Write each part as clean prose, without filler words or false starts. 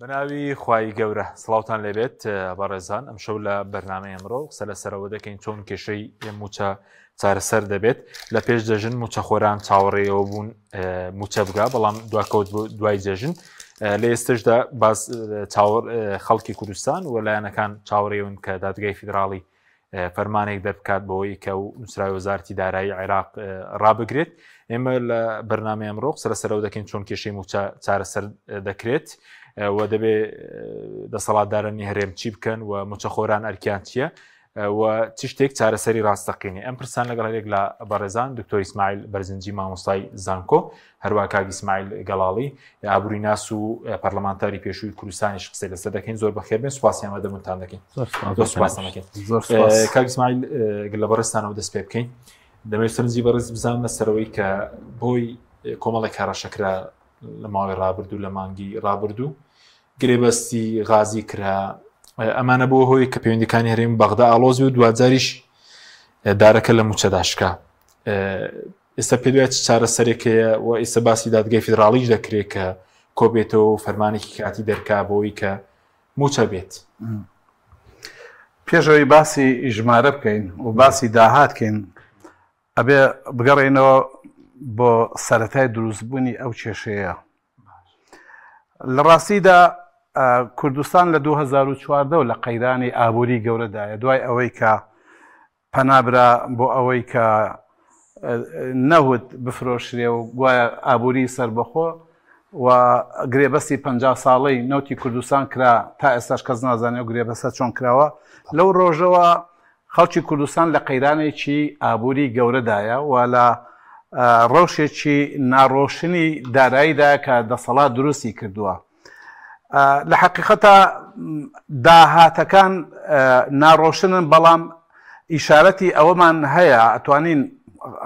بەناوی خوای گەورە سڵاوتان لێبێت بەڕێزان ئەمشەو لە بەرنامەی ئەمڕۆ قسە لەسەرەوە دەکەین چۆن کێشەی موچە چارەسەر دەبێت لە پێش جەژن موچەخۆران چاوەڕێەوە بوون موچە بگا بەڵام دواکەوت بۆ دوای جەژن لە ئێستشدا باس چاوەڕ خەڵکی کوردستان و لایەنەکان چاوەڕێون کە دادگای فیدراڵی فەرمانێک دەربکات بۆی کە و نووسراوی وەزارتی دارایی عێراق ڕابگرێت ئێمە لە بەرنامەی ئەمڕۆ قسە لەسەرەوە دەکەین چۆن کێشەی موچە چارەسەر دەکرێت و دەبێ دەسەڵاتدارانی هەرێم چی بکەن و موچەخۆران ئەرکیان چییە و چ شتێک چارەسەری ڕاستەقینی ئەم پرسان لەگەڵ هەرێک لە بەڕێزان دکتۆر ئیسماعیل بەرزنجی مامۆستای زانکۆ هەروە کاک ئیسماعیل گەڵاڵی ئابووریناس و پەرلەمانتاری پێشووی کوردستانیش قسەی لەسەر دەکەین. زۆر بەخێر بێن، سوپاسی ئامادەبوونتان دەکەین. زۆر سوپاستان دەکەین. کاک ئیسماعیل لە بەڕێزتانەوە دەست پێ بکەین. دەمەوێت سەرنجی بەڕێز بزانم لەسەرەوەی کە بۆی کۆمەڵێک هەڕەشە کرا لە ماوەی ڕابردوو، لە مانگی ڕابردوو گرێبەستی غازی کرا، ئەمانە بۆ هۆی کە پەیوەندیەکانی هەرێم بەغدا ئاڵۆزی و دواجاریش دارەکە لە موچەدا شکا. ئێستا پێت وایە چ چارەسەرێک هەیە و ئێستا باسی دادگای فیدراڵیش دەکرێت کە کۆبێتەوە و فەرمانێکی کاتی دەرکا بۆی کە موچە بێت؟ پێشەوەی باسی ژمارە بکەین و باسی داهات کەین ئەبێ بگەڕێینەوە بۆ سەرەتای دروستبوونی ئەو کێشەیە. لە ڕاستیدا کوردستان لە 2014 لە قەیرانی ئابووری گەورەدایە، دوای ئەوەی کە پەنا برا بۆ ئەوەی کە نەوت بفرۆشرێ و گوایە ئابووری سەربەخۆ و گرێبەستی 50 ساڵەی نەوتی کوردستان کرا، تا ئێستاش کەس نازانێ ئەو گرێبەستە چۆن کراوە. لەو ڕۆژەوە خەڵکی کوردستان لە قەیرانێکی ئابووری گەورەدایە و لە ڕەوشێکی ناڕۆشنی داراییدایە کە دەسەڵات دروستی کردووە. لە حەقیقەتا داهاتەکان ناڕۆشنن، بەڵام ئیشارەتی ئەوەمان هەیە، ئەتوانین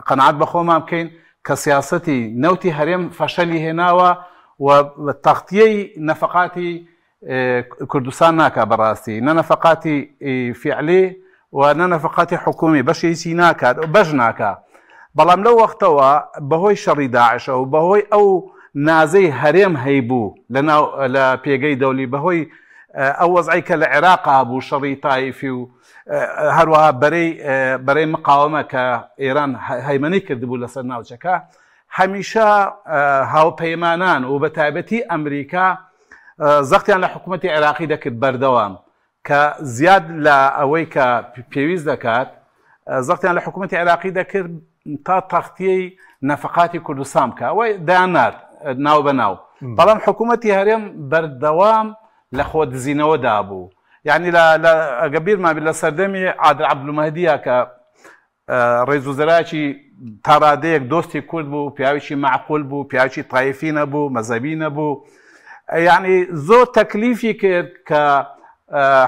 قەناعەت بە خۆمان بکەین کە سیاسەتی نەوتی هەرێم فەشەلی هێناوە و تەغتیەی نەفەقاتی کوردستان ناکا. بەڕاستی نە نەفەقاتی فیعلی و نە نەفەقاتی حکومی بەشی هیچی ناکات، بەش ناکا. بەڵام لەو وەختەوە بەهۆی شەڕی داعشەوە و بەهۆی ئەو نازەی هەرێم هەیبوو لە ناو لە پێگەی دەولی، بەهۆی ئەو وەزعی کە لە عێراقا بوو، شەڕی تایفی و هەروەها بەرەی بەرەی مقاومە کە ئێران هەیمەنەی کردبوو لەسەر ناوچەکە، هەمیشە هاوپەیمانان و بە تایبەتی ئەمریکا زەختیان لە حکوومەتی عێراقی دەکرد بەردەوام کە زیاد لە ئەوەی کە پێویست دەکات زەختیان لە حکوومەتی عێراقی دەکرد تا تەختیەی نەفقاتی کوردستان بکە، ئەوەی دەیاننارد ناو بە ناو. بەڵام حکوومەتی هەرێم بەردەوام لە خۆ دزینەوەدا بوو. یعنی لە ئەگە بیرمان بێت لە سەردەمی عادل عەبدولمەهدیە کە ڕێزوزەرایەکی تا ڕادەیەک دۆستی کورد بوو، پیاوێکی مەعقول بوو، پیاوێکی تایفی نەبوو، مەزەبی نەبوو، یعنی زۆر تەکلیفی کرد کە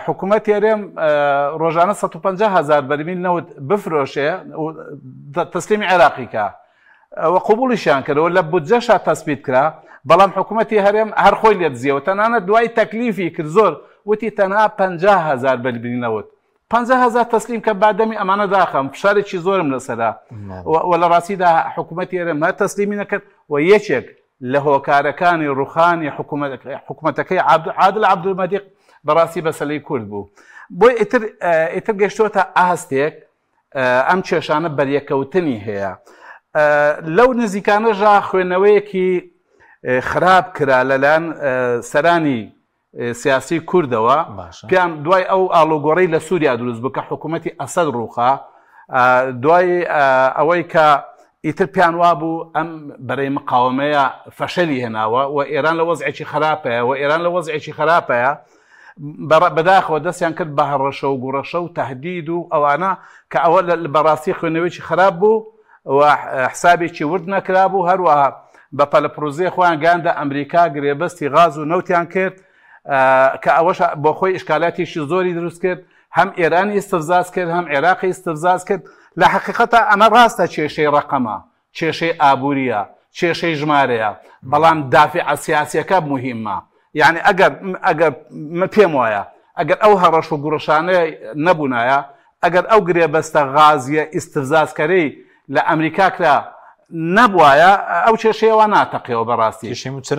حکوومەت هەرێم ڕۆژانە 150 هزار بەرمیل نەوت بفرۆشێ و تەسلیمی عێراقی کە و قوبوڵیشیان کردەوە لە بودجەشا تەسبیت کرا. بەڵام حکوومەتی هەرێم هەر خۆی لێدزیەوە، تەنانەت دوای تەکلیفی کرد زۆر وتی تەنها 50 هزار بەرمیل نەوت 50,000 تەسلیم کە با دەمی ئەمانە داخەم، فشارێکی زۆرم لەسەرە. و لە ڕاستیدا حکوومەتی هەرێم هەر تەسلیمی نەکرد و یەکێک لە هۆکارەکانی ڕوخانی حکوومەتەکەی عادل عەبدولمەهدی بەڕاستی بەسەلەی کورد بوو. بۆی ئیتر گەشتۆتە ئاستێک ئەم کێشانە بەریەکەوتنی هەیە. لەو نزیکانەژا خوێندنەوەیەکی خراپ کرا لەلایەن سەرانی سیاسی کوردەوە، پێیان دوای ئەو ئاڵوگۆڕی لە سووریا دروست بوو کە حکوومەتی ئەسەد ڕووخا، دوای ئەوەی کە ئیتر پێیان وابوو ئەم بەرەی مقاومەیە فەشەلی هێناوە و ئێران لە وەزعێکی خراپەیە و ئێران لە وەزعێکی خراپەیە، بەداخەوە دەستیان کرد بە هەڕەشە و گوڕەشە و تهدید و ئەوانە کە ئەوە بەڕاستی خوێندنەوەیەکی خراپ بوو و حسابێکی ورد نەکرابوو. هەروەها بە پەلەپڕوزێ خۆیان گەیاندە ئەمریکا، گرێبەستی غاز و نەوتیان کرد کە ئەوەش بۆ خۆی ئیشکالاتێکی زۆری دروست کرد، هەم ئێرانی ئیستفزاز کرد هەم عێراقی ئیستفزاز کرد. لە حەقیقەتا ئەمە ڕاستە کێشەی ڕەقەمە، کێشەی ئابووریە، کێشەی ژمارەیە، بەڵام دافعە سیاسیەکە موهیمە. یعنی ئەگەر ئەگەر من پێم وایە ئەگەر ئەو هەڕەش و گوڕەشانە نەبوونایە، ئەگەر ئەو گرێبەستە غازیە ئیستفزازکەرەی لە ئەمریکا کرا نەبوایە ئەو کێشەیە وا ناتەقێەوە بەڕاستی. کێشەی مووچە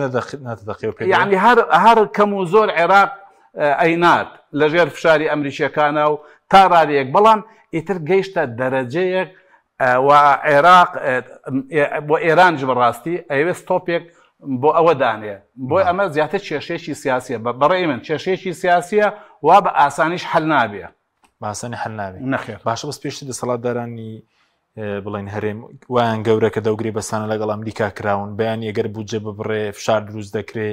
ناتەقێەوە پێ یعنی هەر هەر کەم و زۆر عێراق ئەینات لەژێر فشاری ئەمریکیەکانە و تا ڕادەیەک، بەڵام ئیتر گەیشتە دەرەجەیەک و عێراق بۆ ئێرانیش بەڕاستی ئەیەوێت ستۆپێک بۆ ئەوە دانێ، بۆ ئەمە زیاتر کێشەیەکی سیاسیە، بەڕێی من کێشەیەکی سیاسیە وا بە ئاسانیش حل نابێ. بە ئاسانی حل نابێ. نەخێر. باشە بەس پێشتر دەسەڵاتدارانی بڵێن هەرێم وایان گەورە کە دەوگرێ بەسانە لەگەڵ ئەمریکا کراون، بەیان ئەگەر بودجە ببڕێ فشار دروست دەکرێ،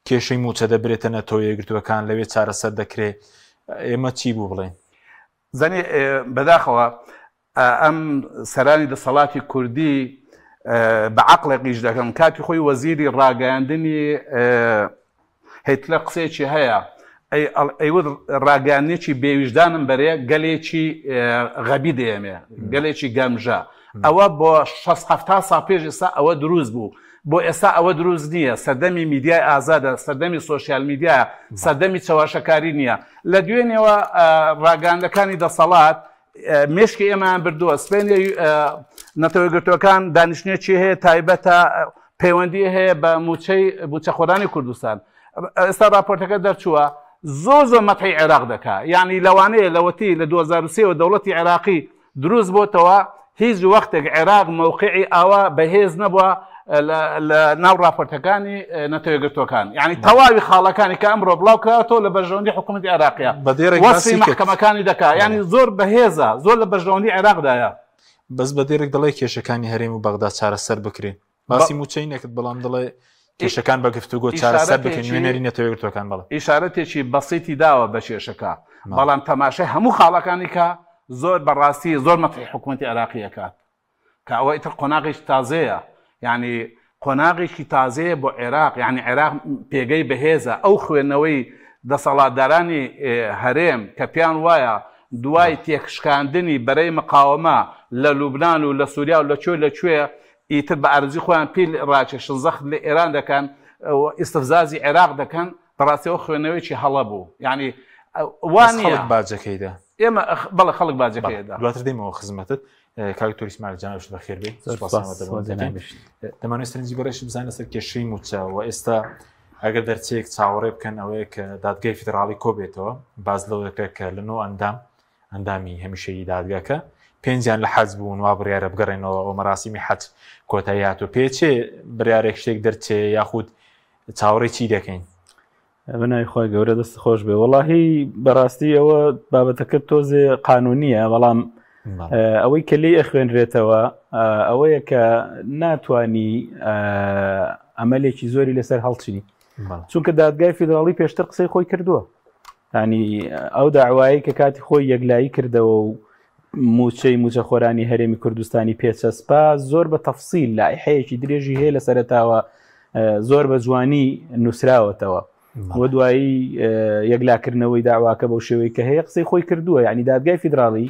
کێشەی موچە دەبرێتە نەتەوە یەکگرتووەکان لەوێ چارەسەر دەکرێ، ئێمە چی بوو بڵێن؟ زانی بەداخەوە ئەم سەرانی دەسەڵاتی کوردی بە عەقڵێک ئیش دەکەن، کاتی خۆی وەزیری ڕاگەیاندنی هیتلەر قسەیەکی هەیە ئەیوت ڕاگەیاندنێکی بێویژدانم بەرێ گەلێکی غەبی دەیەمێ، گەلێکی گەمژە. ئەوە بۆ 60 ساڵ پێش ئێستا ئەوە دروست بوو، بۆ ئێستا ئەوە دروست نییە. سەردەمی میدیای ئازادە، سەردەمی سۆشیال میدیایە، سەردەمی چەواشەکاری نییە. لە دوێنێوە ڕاگەیاندەکانی دەسەڵات مێشکی ئێمەیان بردووە. سپێنێ نەتەوە یەکگرتووەکان دانیشتنێکی هەیە تایبەتە، پەیوەندی هەیە بە موچەی موچەخۆرانی کوردستان. ئێستا راپۆرتەکە دەرچووە زۆر زۆر مەتحی عێراق دەکا، یعنی لەوانەیە لەوەتی لە 2023 دەوڵەتی عێراقی دروست بۆتەوە هیچ وەختێک عێراق مەوقعی ئاوا بەهێز نەبووە لە ناو راپۆرتەکانی نەتەوە یەکگرتووەکان. یعنی تەواوی خاڵەکانی کە ئەمڕۆ بڵاو کراوەتەوە لە بەرژەوەندی حکوومەتی عێراقیە، وەسفی مەحکەمەکانی دەکا، یعنی زۆر بەهێزە، زۆر لە بەرژەوەندی عێراقدایە. بەس بە دێرێک دەڵێ کێشەکانی هەرێم و بەغدا چارەسەر بکرێن، باسی موچەی نەکرد بەڵام دەڵێ کێشەکان بە گفتوگۆ چارەسەر بکرێن، نوێنەری نەتەوە یەکگرتووەکان. بەڵێ ئیشارەتێکی بەسیتی داوە بە کێشەکە، بەڵام تەماشای هەموو خاڵەکانی کە زۆر بەڕاستی زۆر مەتحی حکوومەتی عێراقی ئەکات، کە ئەوە ئیتر قۆناغێکی تازەیە، یعنی قۆناغێکی تازەیە بۆ عێراق، یعنی عێراق پێگەی بەهێزە. ئەو خوێندنەوەی دەسەڵاتدارانی هەرێم کە پێیان وایە دوای تێکشکاندنی بەرەی مقاومە لە لوبناان و لە سووریا و لە کوێ لە کوێ ئیتر بە ئارزی خۆیان پیل ڕاکێشن، زەخت لە ئێران دەکەن و ئیستفزازی عێراق دەکەن، بەڕاستی ئەو خوێندنەوەیەکی هەڵە بوو. یعنی وا نییە باجەکەیدا ئێمە، بەڵێ خەڵک باجەکەیدا. دواتر دێمەوە خزمەتت کاک دکتۆر ئیسماعیل جانەوەش بەخێر بێی. دەمانەوێت سەرنجی بەڕێش بزانین لەسەر کێشەی مووچە و ئێستا ئەگەر دەرچەیەک چاوەڕێ بکەن ئەوەیە کە دادگای فیدراڵی کۆ بێتەوە، باز لەوە دەکرێت کە لە 9 ئەندام ئەندامی هەمیشەیی دادگاکە پێنجیان لە حەج بوون، وا بڕیارە بگەڕێنەوە ئەو مەراسیمی حەج کۆتایی هاتوو. پێچێ بڕیارێک شتێک دەرچێ یاخود چاوەڕێی چی دەکەین؟ بە ناوی خۆی گەورە دەست خۆش بێ. وەڵاهی بەڕاستی ئەوە بابەتەکە تۆزێ قانونیە، بەڵام ئەوەی کە لێی ئەخوێنرێتەوە ئەوەیە کە ناتانی ئەمەلێکی زۆری لەسەر هەڵچنی، چونکە دادگای فیدراڵی پێشتر قسەی خۆی کردووە. ینی ئەو داوایەی کە کاتی خۆی یەکلایی کردەوە و موچەی موچەخۆرانی هەرێمی کوردستانی پێچەسپا، زۆر بە تەفسیل لایحەیەکی درێژی هەیە لە سەرەتاوە زۆر بە جوانی نووسراوەتەوە و دوایی یەکلاکردنەوەی داواکە بەو شێوەی کە هەیە قسەی خۆی کردووە. یعنی دادگای فیدراڵی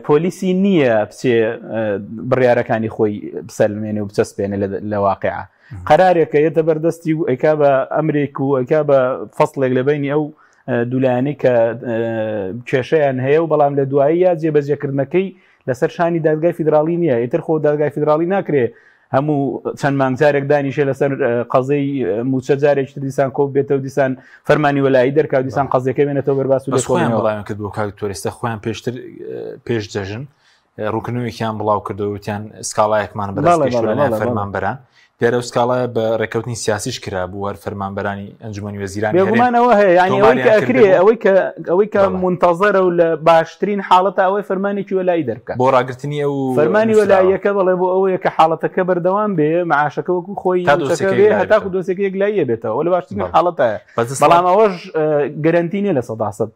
پۆلیسی نییە بچێ بڕیارەکانی خۆی بسەلمێنێ و بچەسپێنێ لە واقعە. قەرارێکە یەتە بەردەستی و ئەیکا بە ئەمرێک و ئەیکا بە فەسڵێک لە بینی ئەو دوولایەنەی کە کێشەیان هەیە و بەڵام لە دواییە جێبەجێکردنەکەی لەسەر شانی دادگای فیدراڵی نییە. ئیتر خۆ دادگای فیدراڵی ناکرێ هەموو چەند مانگ جارێک دانیشێ لەسەر قەزەی موچە، جارێکی تر دیسان کۆ بێتەوە، دیسان فەرمانی وەلایی دەرکا و دیسان قەزیەکە بێنێتەوە بەرباس و بەس خۆیان بڵاویان کردبوو کاک دکتۆر، ئێستا خۆیان پێشتر پێش جەژن ڕوونکردنەوەیەکیان بڵاو کردەوە، وتیان سکاڵایەکمان بەدەست گەیشتووە لەلایەن فەرمانبەران. دیارە ئەو سکاڵایە بە ڕێککەوتنی سیاسیش کرابوو، هەر فەرمانبەرانی ئەنجومەنی وەزیرانی هەرێم بێگومان ئەوە هەیە، یعنی ئەوەی کە تۆماریان ئەکرێ، کردبوو. ئەوەی کە، ئەوەی کە بەڵێ. مونتەزەرە و لە باشترین حاڵەتە ئەوەی فەرمانێکی وەلایی دەربکات. بۆ ڕاگرتنی ئەو فەرمانی نووسراوە. وەلاییەکە بەڵێ بۆ ئەوەیە کە حاڵەتەکە بەردەوام بێ، معاشەکە وەکو خۆی تا مووچەکە دۆسیەکە بێ، یەکلایی هەتاکو بێتەوە. دۆسیەکە یەکلاییە بێتەوە. ئەوە لە باشترین بەڵێ. حاڵەتایە. بەس دەسەڵات بەڵام ئەوەش گەرەنتی نییە 100%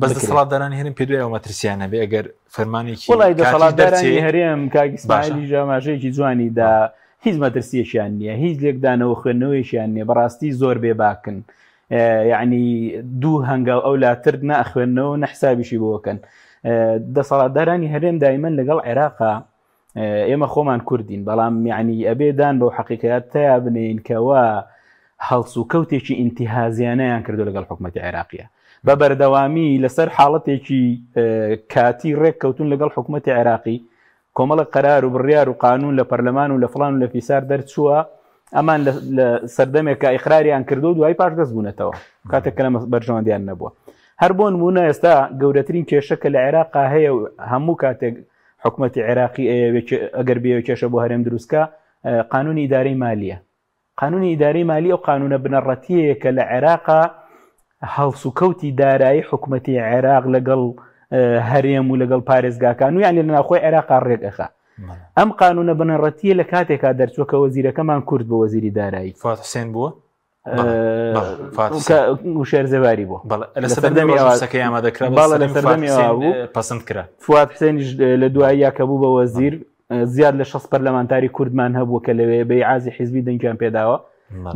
بەس بکرێ. دەسەڵاتدارانی هەرێم پێ دوای ئەو مەترسییان هەبێ ئەگەر فەرمانێکی وەڵای کاتیش دەسەڵاتدارانی دەرچێ هەرێم کاک باشە. ئیسماعیلی ژاماژەیەکی جوانی دا، هیچ مەترسیەکیان نییە، هیچ لێکدانەوە خوێندنەوەیەکیان نییە، بەڕاستی زۆر بێباکن. یعنی دوو هەنگاو ئەو لاتر ناخوێندنەوە نە حسابیشی بۆکەن. دەسەڵاتدارانی هەرێم دایمەن لەگەڵ عێراقا، ئێمە خۆمان کوردین، بەڵام یعنی ئەبێ دان بەو حەقیقەت تیا بنین کەوا هەڵسوکەوتێکی ئینتیهازیانەیان کردو لەگەڵ حکوومەتی عێراقیە. بە بەردەوامی لەسەر حاڵەتێکی کاتی ڕێک کەوتون لەگەڵ حکوومەتی عێراقی، کۆمەڵە قەرار و بڕیار و قانون لە پەرلەمان و لە فڵان و لە فیسار دەرچووە ئەمان لە سەردەمێکە ئیقراریان کردو دوای پاشگەز بوونەتەوە کاتێک کە لە بەرژەوەندیان نەبووە. هەر بۆ نموونە ئێستا گەورەترین کێشە کە لە عێراقا هەیە و هەموو کاتێک حکومەتی عێراقی ئەیەوێ ئەگەر بێوێ کێشە بۆ هەرێم دروستکە قانونی ئیدارەی مالیە. قانونی ئیدارەی مالی ئەو قانونە بنەڕەتیەیە کە لە عێراقا هەڵسوکەوتی دارایی حکومەتی عێراق لەگەڵ هەرێم و لەگەڵ پارێزگاکان و یانی لە ناوخۆی عێراقا ڕێک ئەخا. ئەم قانونە بنەڕەتیە لە کاتێکا دەرچووە کە وەزیرەکەمان کورد بۆ وەزیری دارایی فواد حوسێن بووە؟ شێر زێباری بوو لە سەردەمی ئەوەکەی ئامادەکرا بەڵێ لە سەردەمی ئەوە بوو پەسند کرا فواد حوسێنیش لە دواییە کە بوو بە وەزیر زیاد لە 6 پەرلەمانتاری کوردمان هەبوو کە لەوێ بە ئیعازی حیزبی دەنگیان پێداوە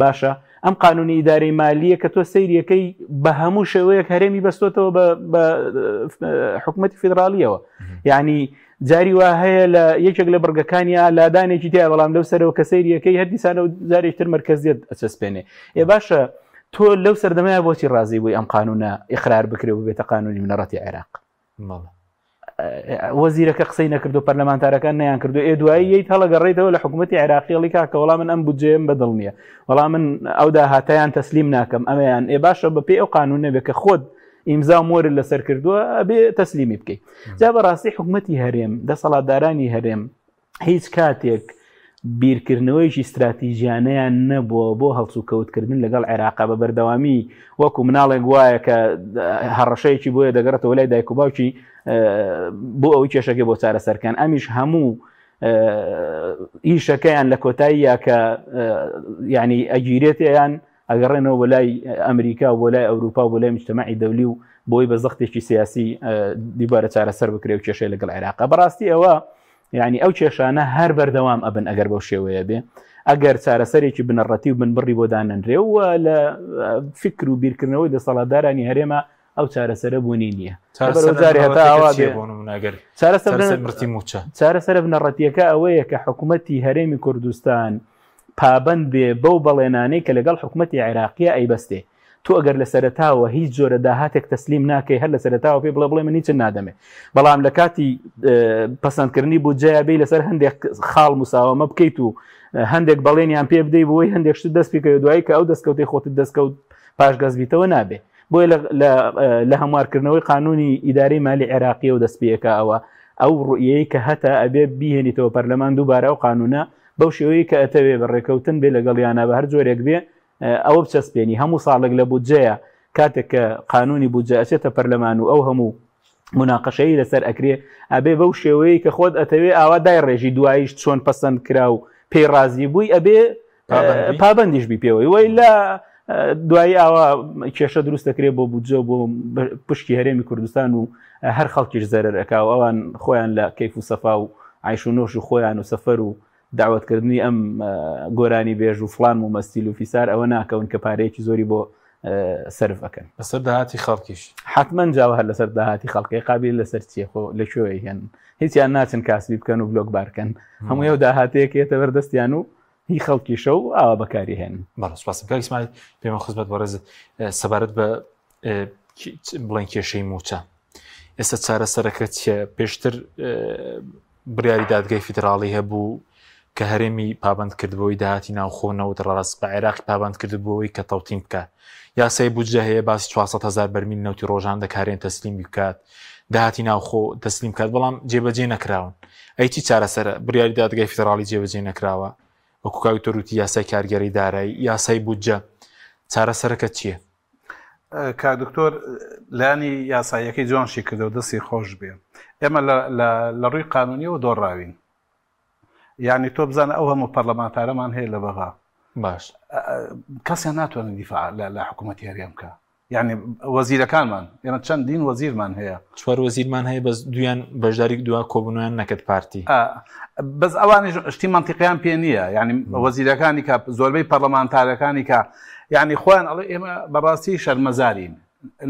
باشە ئەم قانونی ئیدارەی مالیە کە تۆ سەیریەکەی بە هەموو شێوەیەک هەرێمی بەستۆتەوە بە حکوومەتی فیدراالیەوە یعنی جاری وا هەیە لە یەکێک لە بڕگەکانیا لادانێکی تیا بەڵام لەو سەرەوە کە سەیریەکەی هەر دیسانەوە جارێکتر مەرکەزیەت ئەچەسپێنێ ئێ باشە تۆ لەو سەردەمەیە بۆچی ڕازی بووی ئەم قانونە ئیقرار بکرێ و ببێتە قانونی بنەڕەتی عێراق؟ وەزیرەکە قسەی نەکردو پەرلەمانتارەکان نەیان کردو ئێ دوایی یەیت هەڵەگەڕێیتەوە لە حکوومەتی عێراقی ئەڵی کاکە وەڵا من ئەم بودجەیەم بەدڵ نییە وەڵا من ئەو داهاتەیان تەسلیم ناکەم ئەمەیان ئێ باشە بەپێی ئەو قانونە بێ کە خۆت ئیمزا و مۆرت لەسەر کردووە ئەبێ تەسلیمی بکەیت جا بەڕاستی حکوومەتی هەرێم دەسەڵاتدارانی هەرێم هیچ کاتێک بیرکردنەوەیەکی ستراتیژیانەیان نەبووە بۆ هەڵسوکەوتکردن لەگەڵ عێراقا بە بەردەوامی وەکو مناڵێک وایە کە هەڕەشەیەکی بۆیە دەگەڕێتەوە لای دایک و باوکی بۆ ئەوەی کێشەکەی بۆ چارەسەرکەن ئەمیش هەموو ئیشەکەیان لە کۆتاییە کە یعنی ئەگیرێتیان ئەگەڕێنەوە بۆ لای ئەمریکا و بۆ لای ئەوروپا و بۆ لای مجتەمەعی دەولی و بۆی بە زەختێکی سیاسی دیبارە چارەسەر بکرێ و کێشەی لەگەڵ عێراقا بەڕاستی ئەوە یعنی ئەو کێشانە هەر بەردەوام ئەبن ئەگەر بەو شێوەیە بێ ئەگەر چارەسەرێکی بنەڕەتی و بنبڕی بۆ دانەنرێ و لە فکر و بیرکردنەوەی دەسەڵاتدارانی هەرێمە ئەو چارەسەرە بوونی نییە چارەسەرە بنەڕەتیەکە ئەوەیە کە حکوومەتی هەرێمی کوردستان پابەند بێ بەو بەڵێنانەی کە لەگەڵ حکومەتی عێراقیە ئەیبەستێ. تۆ ئەگەر لە سەرەتاوە هیچ جۆرە داهاتێک تەسلیم ناکەی هەر لە سەرەتاوە پێی بڵێ بڵێ من هیچم نادەمێ بەڵام لە کاتی پەسەندکردنی بودجەیە بێی لەسەر هەندێک خاڵ مساوەمە بکەیت و هەندێک بەڵێنیان پێ بدەی بۆی هەندێک شت دەست پێکەوە دوایی کە ئەو دەستکەوتەی خۆتت دەستکەوت پاشگەز بیتەوە نابێ بۆیە لە هەموارکردنەوەی قانونی ئیدارەی مالی عێراقیەوە دەست پێکا ئەوە ئەو ڕوئیەی کە هەتە ئەبێ بیهێنیتەوە پەرلەمان دووبارە ئەو قانونە بەو شێوەیە کە ئەتەوێ بە ڕێکەوتن بێ لەگەڵیانە بە هەر جۆرێک بێ ئەوە بچەسپێنی هەموو ساڵێک لە بودجەیە کاتێک کە قانونی بودجە ئەچێتە پەرلەمان و ئەو هەموو مناقەشەی لەسەر ئەکرێ ئەبێ بەو شێوەیە کە خۆت ئەتەوێ ئاوا دایڕێژی دواییش چۆن پەسەند کرا و پێی ڕازی بووی ئەبێ پابندیش بی پێوەی وی لە دوایی ئاوا کێشە دروست دەکرێت بۆ بودجە بۆ پشکی هەرێمی کوردستان و هەر خەڵکیش زەرەر ئەکا و ئەوان خۆیان لە کەیف و سەفا و عیش و نۆش و خۆیان و سەفەر و داوەتکردنی ئەم گۆرانی بێژ و فلان مومەسیل و فیسار ئەوە ناکەون کە پارەیەکی زۆری بۆ سەرف ئەکەن. لەسەر داهاتی خەڵکیش. حەتمەن جاوە هەر لەسەر داهاتی خەڵکەی قابیل لەسەر چییە خۆ لە کوێوەی هێنن هیچیان ناچن کاسبی بکەن و بلۆک بارکەن هەموو ئەو داهاتەیە کە یەتە بەردەستیان و هی خەڵکیشە و ئاوا بەکاری هێنن. بەڵێ سوپاس کاک ئیسماعیل پێمە خزمەت بەڕێزت سەبارەت بە بڵێن کێشەی مووچە ئێستا چارەسەرەکە چییە پێشتر بڕیاری دادگای فیدراڵی هەبوو کە هەرێمی پابند کردبووی داهاتی ناوخۆ نەوت ڕاست بە عێراقی پابند کردبووەوەی کە تەوتین بکات یاسای بودجە هەیە باسی 400 هزار بەرمیل نەوتی ڕۆژان دەکارێن تەسلیم بکات داهاتی ناوخۆ تەسلیم کات بەڵام جێبەجێ نەکراون ئەی چی چارەسەرە بڕیاری دادگای فیدراڵی جێبەجێ نەکراوە وەکو کاک دکتۆر وتی یاسای کارگێڕی دارایی یاسای بودجە چارەسەرەکە چییە؟ کاک دکتۆر لایەنی یاساییەکەی جوان شی کردەوە دەستی خۆش بێ ئێمە لە ڕووی قانونیەوە دۆڕاوین یعنی تۆ بزانە ئەو هەموو پەرلەمانتارەمان هەیە لە بەغا باش کەسیان ناتوانن دیفاع لە حکوومەتی هەرێم بکە یعنی وەزیرەکانمان ئێمە چەندین وەزیرمان هەیە چوار وەزیرمان هەیە بەس دویان بەشداری دوا کۆبوونیان نەکرد پارتی بەس ئەوانیش شتی منتیقیان پێ نییە یعنی وەزیرەکانی کە زۆربەی پەرلەمانتارەکانی کە یعنی خۆیان ئەڵێ ئێمە بەڕاستی شەرمەزارین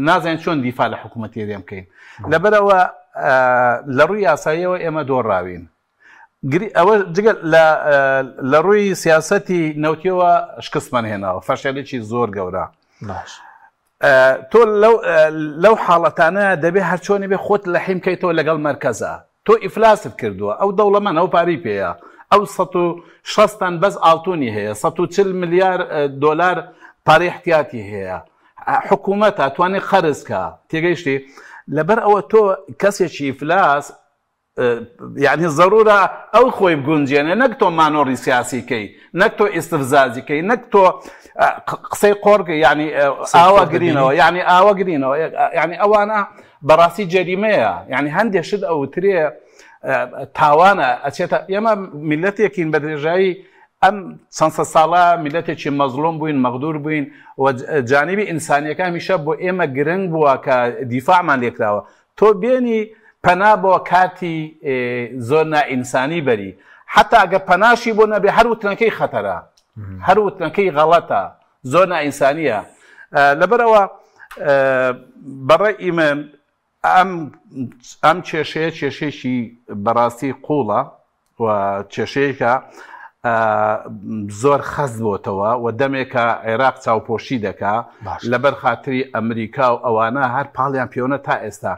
نازانین چۆن دیفاع لە حکوومەتی هەرێم بکەین لەبەرەوە لە ڕووی یاساییەوە ئێمە دۆڕاوین ئەوە جگە لە ڕووی سیاسەتی نەوتیەوە شکستمان هێناوە فەشەلێکی زۆر گەورە باش تۆ لەو حاڵەتانە دەبێ هەرچۆنی بێ خۆت لە حیم کەیتەوە لەگەڵ مەرکەزە. تۆ ئیفلاست کردووە، ئەو دەوڵەمەنە، ئەو پارەی پێیە، ئەو 160 تەن بەس ئاڵتونی هەیە، 140 ملیار دۆلار پارەی احتیاتی هەیە، حکوومەتە توانێت قەرز کا، تێگەیشتی؟ لەبەر ئەوە تۆ کەسێکی ئیفلاس یعنی زەرورە ئەو خۆی بگونجێنێ، نەک تۆ مانۆڕی سیاسی کەی، نەک تۆ ئیستفزازی کەی، نەک تۆ قسەی قۆڕ، یعنی ئاوا گرینەوە، یعنی ئاوا گرینەوە، یعنی ئەوانە بەڕاستی جەریمەیە. یعنی هەندێک شت ئەوترێ تاوانە ئەچێتە. ئێمە میلەتێکین بە درێژایی ئەم چەند سەد ساڵە میلەتێکی مەزڵوم بووین، مەغدور بووین و جانبی ئینسانیەکە هەمیشە بۆ ئێمە گرنگ بووە کە دیفاعمان لێکراوە. تۆ بێنی پەنا بۆ کارتی زۆر نائینسانی بەری، حتا ئەگەر پەناشی بۆ نەبێ هەر وتنەکەی خەتەرە، هەر وتنەکەی غەڵەتە، زۆر نائینسانیە. لەبەرئەوە بەڕەئی من ئەم ئەم کێشەیە کێشەیەکی بەڕاستی قوڵە و کێشەیەکە زۆر خەست بۆتەوە و دەمێکە عێراق چاوپۆشی دەکا لەبەر خاتری ئەمریکا و ئەوانە هەر پاڵیان پێونە تا ئێستا.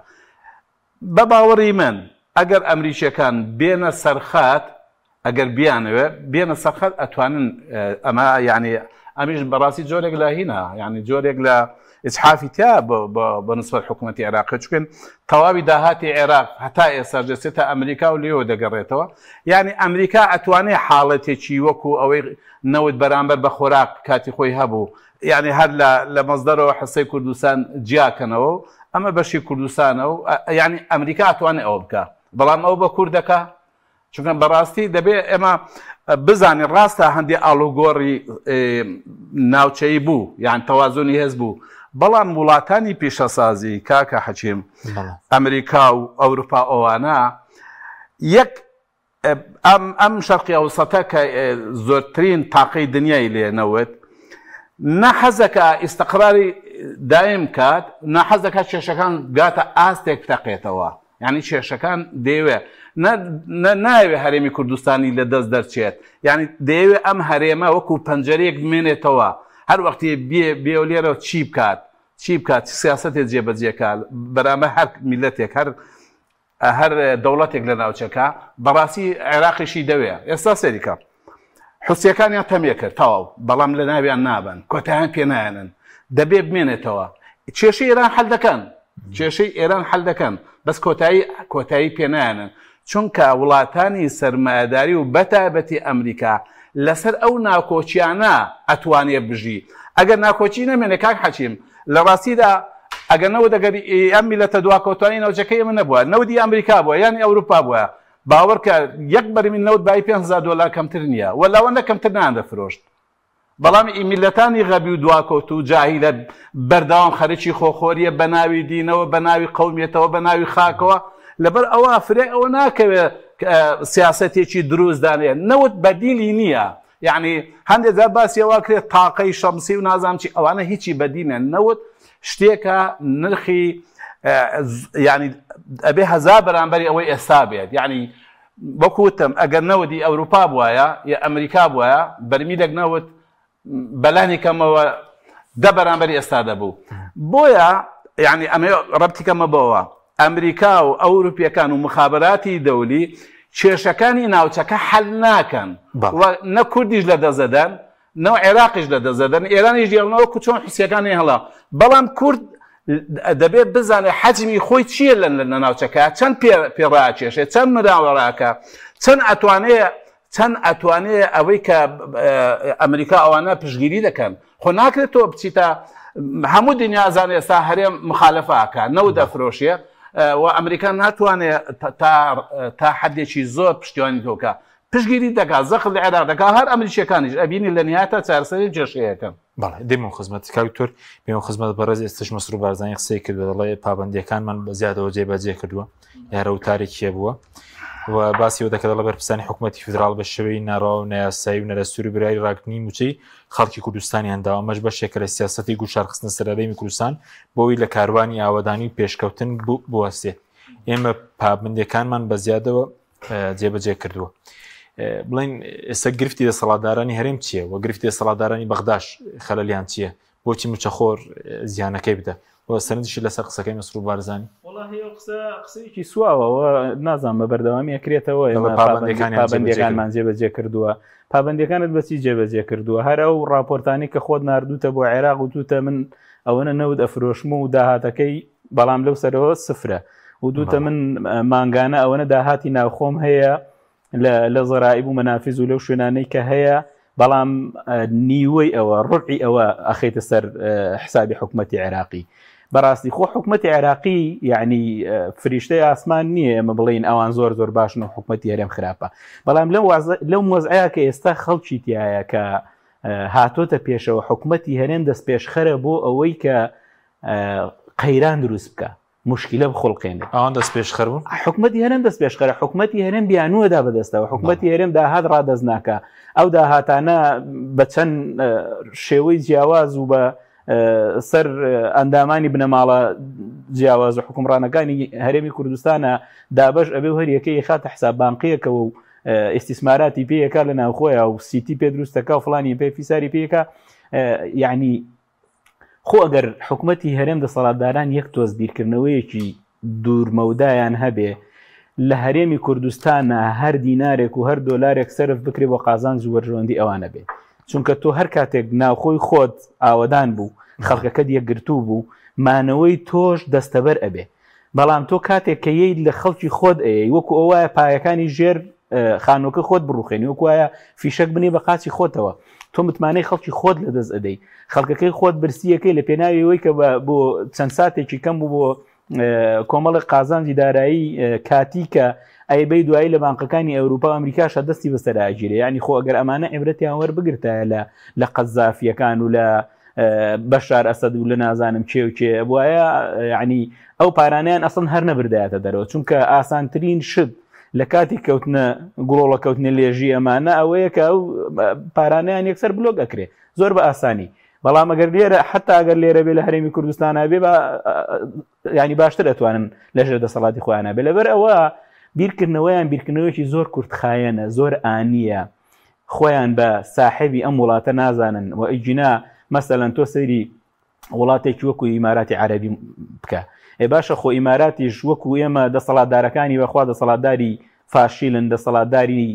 بە باوەڕی من ئەگەر ئەمریکیەکان بێنە سەرخەت، ئەگەر بیانەوێ بێنە سەرخەت ئەتوانن ئەمە، یعنی ئەمیش بەڕاستی جۆرێک لە هینا، یعنی جۆرێک لە ئیسحافی تیا بە نسبەت حکوومەتی عێراقی، چکن تەواوی داهاتی عێراق هەتا ئێستا دەچێتە ئەمریکا و لێوە دەگەڕێتەوە. یعنی ئەمریکا ئەتوانێ حاڵەتێکی وەکو ئەوەی نەوت بەرامبەر بە خۆراک کاتی خۆی هەبوو، یعنی هەر لە مەزدەرەوە حسەی کوردستان جیاکەنەوە و ئەمە بەشی کوردستانە و یعنی ئەمریکا ئەتوانێ ئەوە بکە، بەڵام ئەو بە کورد دەکا. چونکە بەڕاستی دەبێ ئێمە بزانین ڕاستە هەندێک ئاڵوگۆڕی ناوچەیی بوو یان تەوازنی هێز بوو، بەڵام وڵاتانی پیشەسازی کاکە حەکیم، ئەمریکا و ئەوروپا ئەوانە یەک ئەم ئەم شەرقی ئەوسەتە کە زۆرترین تاقەی دنیای لێ نەوت، نە حەزەکە ئیستقراری دایم کات، نە حەزەکە کێشەکان گاتە ئاستێک بتەقێتەوە. یعنی کێشەکان دەیەوێ ناوێ هەرێمی کوردستانی لە دەست دەرچێت، یعنی دەیەوێ ئەم هەرێمە وەکو پەنجەرەیەک بمێنێتەوە، هەر وەختی بێ بێ لێرەوە چی بکات، چی بکات، چ سیاسەتێ جێبەجێکات بەرامبەر هەر میلەتێک، هەر دەوڵەتێک لە ناوچەکە. بەڕاستی عێراقیشی دەوێ. ئێستا سەریکە حوسیەکانیان تەمێ کرد تەواو، بەڵام لە ناویان نابن، کۆتایان پێنایەنن، دەبێ بمێنێتەوە. کێشەی ئێران حل دەکەن، کێشەی ئێران حل دەکەن، بەس کۆتایی پێنایەنن، چونکە وڵاتانی سەرمایەداری و بەتایبەتی ئەمریکا لەسەر ئەو ناکۆکیانە ئەتوانێ بژی. ئەگەر ناکۆکی نەمێنێ کاک حەکیم، لە ڕاستیدا ئەگەر نەوت، ئەگەر ئەم میلەتە دواکەوتوانی ناوچەکەی ئێمە نەبووە، نەوتی ئەمریکا بووە یانی ئەوروپا بووە، باوەڕکە یەک بەرمیل نەوت بای 5000 دۆلار کەمتر نییە و لەوەندە کەمتر نان دەفرۆشت. بەڵام ئی میلەتانی غەبی و دواکەوت و جاهیلە بەردەوام خەرکی خۆخۆریە بە ناوی دینەوە، بە ناوی قەومیەتەوە، بە ناوی خاکەوە. لەبەر ئەوە فرێ ئەوە ناکەوێت سیاسەتێکی دروست دانێ. نەوت بەدیلی نییە، یعنی هەندێک جار باسی ئەوە کرێت تاقەی شەمسی و نازانم چی، ئەوانە هیچی بەدینە. نەوت شتێکە نرخی یعنی ئەبێ هەزار بەرامبەری ئەوەی ئێستا بێت. یعنی وەکو وتم ئەگەر نەوتی ئەوروپا بواە یا ئەمریکا بواە، بەرمیلێک نەوت بەلانی کەمەوە 10 بەرامبەری ئێستا دەبوو. بۆیە یعنی ئەمە ڕەبتی کەمە بەوە ئەمریکا و ئەوروپیەکان و مخابراتی دەولی کێشەکانی ناوچەکە حل ناکەن و نە کوردیش لە دەزەدەن، نە عێراقیش لە دەزەدەن، ئێرانیش دێڵنەوە کو چۆن حوسیەکانی هەڵا. بەڵام کورد دەبێت بزانێت حەجمی خۆی چییە لە ناوچەکە، چەند پێڕاکێشێت، چەند مراوەڕاکە، چەند ئەتوانێ، چەند ئەتوانێ ئەوەی کە ئەمریکا ئەوانە پشگیری دەکەن. خۆ ناکرێت تۆ بچیتە هەموو دنیا زانێ ئێستا هەرێم مخالفەکە نەوت دەفرۆشێ و ئەمریکا ناتوانێت تا حدێکی زۆر پشتیوانی تۆکە، پشگیری دەکات، زەخت لە عێراق دەکات. هەر ئەمریکیەکانیش ئەبینی لە نهایەتا چارەسەری کێشەیەکەن. بەڵێ، دێمەوە خزمەت کاک دکتۆر، بێمەوە خزمەت بەڕێز. ئێستش مەسرور بارزانی قسەی کردووە، دەڵێ پابەندیەکانمان بە زیادەوە جێبەجێ کردووە، یارە وتارێکی هەبووە و باسی ئەوە دەکات، دەڵێ بەرپرسانی حکوومەتی فیدراڵ بە شێوەی ناڕەوا و نایاسایی و نەدەستووری بڕیاری ڕاگرتنی مووچەی خەڵکی کوردستانیان داوە، ئەمەش بەشێکە لە سیاسەتی گوشارخستنە سەر هەرێمی کوردستان بۆ ئەوەی لە کاروانی ئاوەدانی و پێشکەوتن بوەستێ. ئێمە پابەندیەکانمان بە زیادەوە جێبەجێ کردووە. بڵین ئێستا گرفتی دەسەڵاتدارانی هەرێم چییە و گرفتی دەسەڵاتدارانی بەغداش خەلەلیان چییە؟ بۆچی موچەخۆر زیانەکەی بدە؟ و سەرنجیشی لەسەر قسەکەی مەسرور بارزانی. وەڵاهی ئەو قسە قسەیەکی سواوە و نازانم بە بەردەوامی ئەکرێتەوە ئێمە پابەندیەکانمان جێبەجێ کردووە پابەندیەکانت بەچی جێبەجێ کردووە هەر ئەو راپۆرتانی کە خۆت ناردوتە بۆ عێراق و توتە من ئەوەنە نەوت ئەفرۆشم و داهاتەکەی بەڵام لەو سەرەوە سفرە و دوتە من مانگانە ئەوەنە داهاتی ناوخۆم هەیە لە زەرائیب و مەنافیز و لەو شوێنانەی کە هەیە بەڵام نیوەی ئەوە ڕوعی ئەوە ئەخیتە سەر حسابی حکوومەتتی عێراقی بەڕاستی خۆ حکوومەتتی عێراقی یعنی فریشتەی ئاسمان نییە ئێمە بڵین ئەوان زۆر زۆر باشن و حکوومەتتی هەرێم خراپە بەڵام لەو مۆزعەیە کە ئێستا خەڵکی تایە کە هاتۆتە پێشەوە حکوومەتتی هەرێم دەست پێشخەرە بۆ ئەوەی کە قەیران دروست بکە موشکیلە بخوڵقێنێت. ئەوان دەستپێشخەر بوون؟ حکومەتی هەرێم دەستپێشخەرە، حکومەتی هەرێم بیانووە دا بەدەستەوە، حکومەتی هەرێم داهات ڕادەست ناکا، ئەو داهاتانە بە چەند شێوەی جیاواز و بە سەر ئەندامانی بنەماڵە جیاواز و حکومڕانەکانی هەرێمی کوردستانە دابەش ئەبێ و هەریەکەی خاتە حساب بانقیەکەوە و ئیستیسماراتی پێیەکە لە ناوخۆیە و سیتی پێ دروستەکە و فلانی پێ فیساری پێیەکە یعنی خۆ ئەگەر حکومەتی هەرێم دەسەڵاتداران یەک تۆز بیرکردنەوەیەکی دوورمەودایان هەبێ لە هەرێمی کوردستانە هەر دینارێک و هەر دۆلارێک سەرف بکرێ بۆ قازانج و بەرژەوەندی ئەوانە بێ چونکە تۆ هەر کاتێک ناوخۆی خۆت ئاوەدان بوو خەڵکەکەت یەکگرتوو بوو مانەوەی تۆش دەستەبەر ئەبێ بەڵام تۆ کاتێک کە یەیت لە خەڵکی خۆت ئەیەی وەکو ئەوە پایەکانی ژێر خانووەکە خۆت بڕوخێنی وەکو وایە فیشەک بنێ بە قاچی خۆتەوە تۆ متمانەی خەڵکی خۆت لە دەست ئەدەی خەڵکەکەی خۆت برسیەکەی لە پێناوی کە بۆ چەند ساتێکی کەم بوو بۆ کۆمەڵی قازانجی دارایی کاتی کە ئەیبەی دوایی لە بانقەکانی ئەوروپا و ئەمریکاشە دەستی بەسەراگیرێ ینی خۆ ئەگەر ئەمانە عیبرەتیان وەربگرتایە لە لە قەزافیەکان و لە بەشار ئەسەد و لە نازانم کێ و کێ وایە یعنی ئەو پارانیان ئەسڵن هەر نەبردایەتە دەرەوە چونکە ئاسانترین شت لە کاتی کەوتنە گڵۆڵە کەوتنە لێژی ئەمانە ئەوەیە کە ئەو پارانیان یەکسەر بلۆک ئەکرێ زۆر بە ئاسانی بەڵام ئەگەر لێرە حتا ئەگەر لێرە بێ لە هەرێمی کوردستانە بێ بە ینی باشتر ئەتوانن لەژێر دەسەڵاتی خۆیانە بێ لەبەر ئەوە بیرکردنەوەیان بیرکردنەوەیەکی زۆر کورتخایەنە زۆر ئانیە خۆیان بە ساحێبی ئەم وڵاتە نازانن و ئیگینا مەسەلەن تۆ سەیری وڵاتێکی وەکو ئیماراتی عەربی بکە ئێ باشە خۆ ئیماراتیش وەکو ئێمە دەسەڵاتدارەکانی بەخوا دەسەڵاتداری فاشیلن دەسەڵاتداری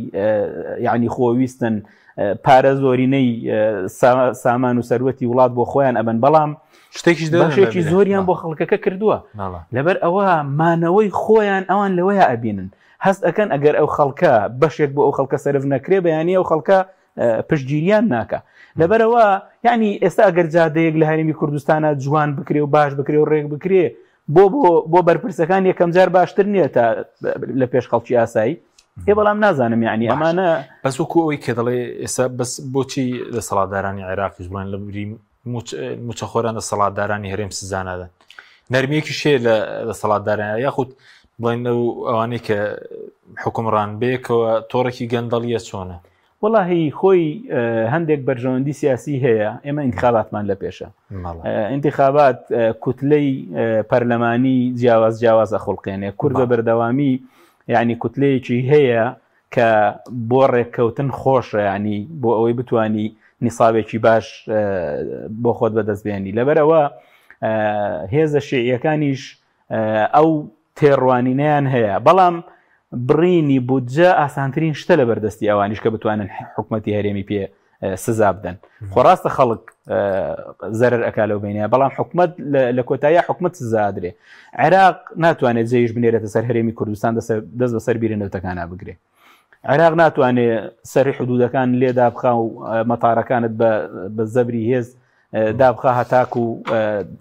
یعنی خۆویستن پارە زۆرینەی سامان و سەروەتی وڵات بۆ خۆیان ئەبن بەڵام شتێکی بەشێکی زۆریان بۆ خەڵکەکە کردووە لەبەر ئەوە مانەوەی خۆیان ئەوان لەوەیە ئەبینن هەست ئەکەن ئەگەر ئەو خەڵکە بەشێک بۆ ئەو خەڵکە سەرف نەکرێ بەیانی ئەو خەڵکە پشتگیریان ناکە لەبەرەوە یعنی ئێستا ئەگەر جادەیەک لە هەرێمی کوردستانە جوان بکرێ و باش بکرێ و ڕێک بکرێ بۆ بۆ بۆ بەرپرسەکان یەکەم جار باشتر نییە تا لە پێش خەڵکی ئاسایی ئێ بەڵام نازانم یعنی ئەمانە بەس وەکو ئەوەی کە دەڵێ ئێستا بەس بۆچی دەسەڵاتدارانی عێراقیش بڵێن لە بری موچەخۆران دەسەڵاتدارانی هەرێم سزا نادەن نەرمیەکی شێ لە دەسەڵاتداران یاخود بڵێن لەو ئەوانەی کە حکومڕان بێکەوە تۆڕێکی گەندەڵیە چۆنە وەڵاهی خۆی هەندێک بەرژەوەندی سیاسی هەیە ئێمە انتخاباتمان لە پێشە انتخابات کوتلەی پەرلەمانی جیاواز جیاواز ئەخڵقێنێ کورد بە بەردەوامی یعنی کوتلەیەکی هەیە کە بۆ ڕێککەوتن خۆشە ینی بۆ ئەوەی بتانی نیسابێکی باش بۆ خۆت بەدەست بێنی لەبەرەوە هێزە شیعیەکانیش ئەو تێڕوانینیان هەیە بەڵام بڕینی بودجە ئاسانترین شتە لە بەردەستی ئەوانیش کە بتوانن حکوومەتتی هەرێمی پێ سزا بدەن خۆ ڕاستە خەڵک زەرەر ئەکا لەو بینە بەڵام حکومت لە کۆتایی حکومت سزادرێ عێراق ناتوانێت جێیش بنێرێتە سەر هەرێمی کوردستان دەست بەسەر بیرە نەوتەکانە بگرێ عێراق ناتوانێت سەری حدودەکان لێدا بخا و مەتارەکانت بە زەبری هێز دابخا هەتاکو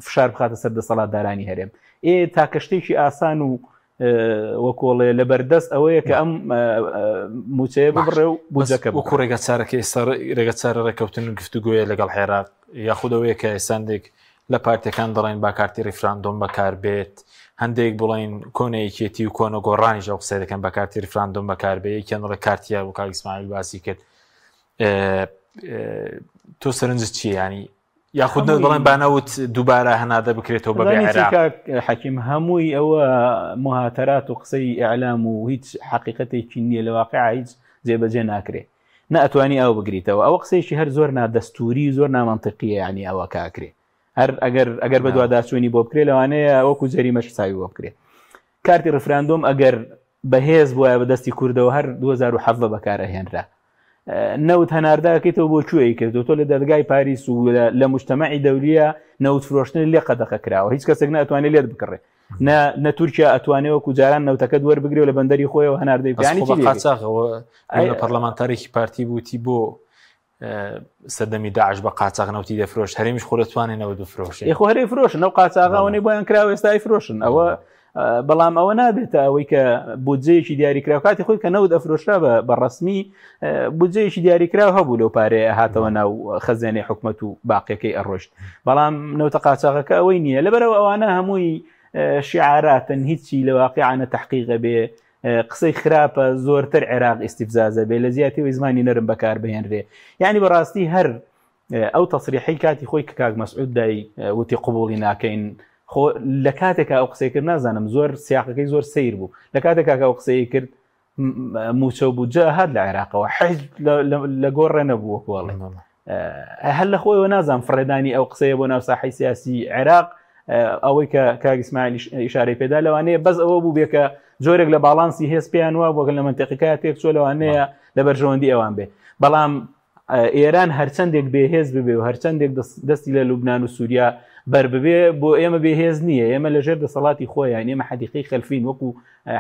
فشار بخاتە سەر دەسەڵاتدارانی هەرێم ئێ تاکە شتێکی ئاسان و وەکۆڵێ لە بەردەست ئەوەیە کە ئەم موچەیە ببڕێ و بودجەکە وەکو ڕێگە چارەکە ئێستا ڕێگە چارە ڕێککەوتن و گفتوگۆیە لەگەڵ عێراق یاخود ئەوەیە کە ئێساندێک لە پارتەکان دەڵێن با کارتی ڕیفراندۆم بەکاربێت هەندێک بڵین کۆنە یەکێتی و کۆنە گۆڕانیش ئەو قسەی دەکەن بە کارتی ڕیفراندۆم بەکاربێ یەکیان دەڵێ کارتیە و کاک ئیسماعیل باسی کرد تۆ سەرنجت چییە ینی یاخود نەوت بڵێن با نەوت دووبارە هەنادە بکرێتەوە بەبێ عێراق. کاک حەکیم هەمووی ئەوە مهاتەرات و قسەی ئیعلام و هیچ حەقیقەتێکی نییە لە واقع هیچ جێبەجێ ناکرێ نە ئەتوانی ئاو بگریتەوە ئەوە قسەیەکی هەر زۆر نادەستوری و زۆر نامەنتقیە یعنی ئەوە کاکرێ. هەر ئەگەر ئەگەر بەدواداچوونی بۆ بکرێ لەوانەیە وەکو جەریمەش حسابی بۆ بکرێ. کارتی ڕفراندۆم ئەگەر بەهێز بوایە بە دەستی کوردەوە هەر 2017 بەکار ئەهێنرا. نەوت هەناردەکەیتەوە بۆ کوێ کردو تۆ لە دەرگای پاریس و لە مجتەمەعی دەولیە نەوت فرۆشتن لێ قەدەخە کراوە هیچ کەسێک ناتوانێت لێت بکڕێ نە نە تورکیا ئەتوانێ وەکو جاران نەوتەکەت وەربگرێ و لە بەندەری خۆیەوە هەناردەی بکات. یانی چی لێ قاچاغەوە پەرلەمانتارێکی پارتی بوتی بۆ سەردەمی داعش بە قاچاغ نەوتی دەفرۆشت هەرێمیش خۆ دەتوانێت نەوت بفرۆشێ خۆ هەرێ فرۆشن ئەو قاچاغەوەی بۆیان کراوە ئێستا فرۆشن ئەوە بەڵام ئەوە نابێتە ئەوەی کە بودجەیەکی دیاریکراو کاتی خۆی کە نەوت ئەفرۆشرا بە ڕسمی بودجەیەکی دیاریکراو هەبوو لەو پارەیە هاتەوە ناو خەزێنەی حکومەت و باقیەکەی ئەڕۆشت بەڵام نەوتە قاچاغەکە ئەوەی نییە لەبەرەوە ئەوانە هەمووی شعاراتن هیچی لە واقعانە تحقیقە بێ قسەی خراپە زۆرتر عێراق ئیسیفزازە بێ لە زیاتیەوەی زمانی نەرم بەکار بهێنرێ یعنی بەڕاستی هەر ئەو تەسریحەی کاتی خۆی کە کاک مەسعود دای وتی قبوڵی ناکەین خۆ لە کاتێکا ئەو قسەی کرد نازانم زۆر سیاقەکەی زۆر سیر بوو لە کاتێکا ئەو قسەی کرد موچە و بودجە هات لە عێراقەوە حیز لە گۆڕێ نەبوو وەکوڵێ هەر لە خۆیەوە نازان فڕێدانی ئەو قسەیە بۆ ناو ساحی سیاسی عێراق ئەوەی کە کاک ئیسماعیل ئیشارەی پێدا لەوانەیە بەس ئەوە بوو بێ کە جۆرێک لە باڵانسی هێز پێیان وا بووە لە منتیقەکە تێک چۆ لەوانەیە لە بەرژەوەندی ئەوان بێ بەڵام ئێران هەرچەندێک بێهێز ببێ و هەرچەندێک دەستی لە لوبناان و سووریا بەر ببێ بۆ ئێمە بێهێز نییە ئێمە لەژێر دەسەڵاتی خۆیان ئێمە حەدیقەی خەلفین وەکو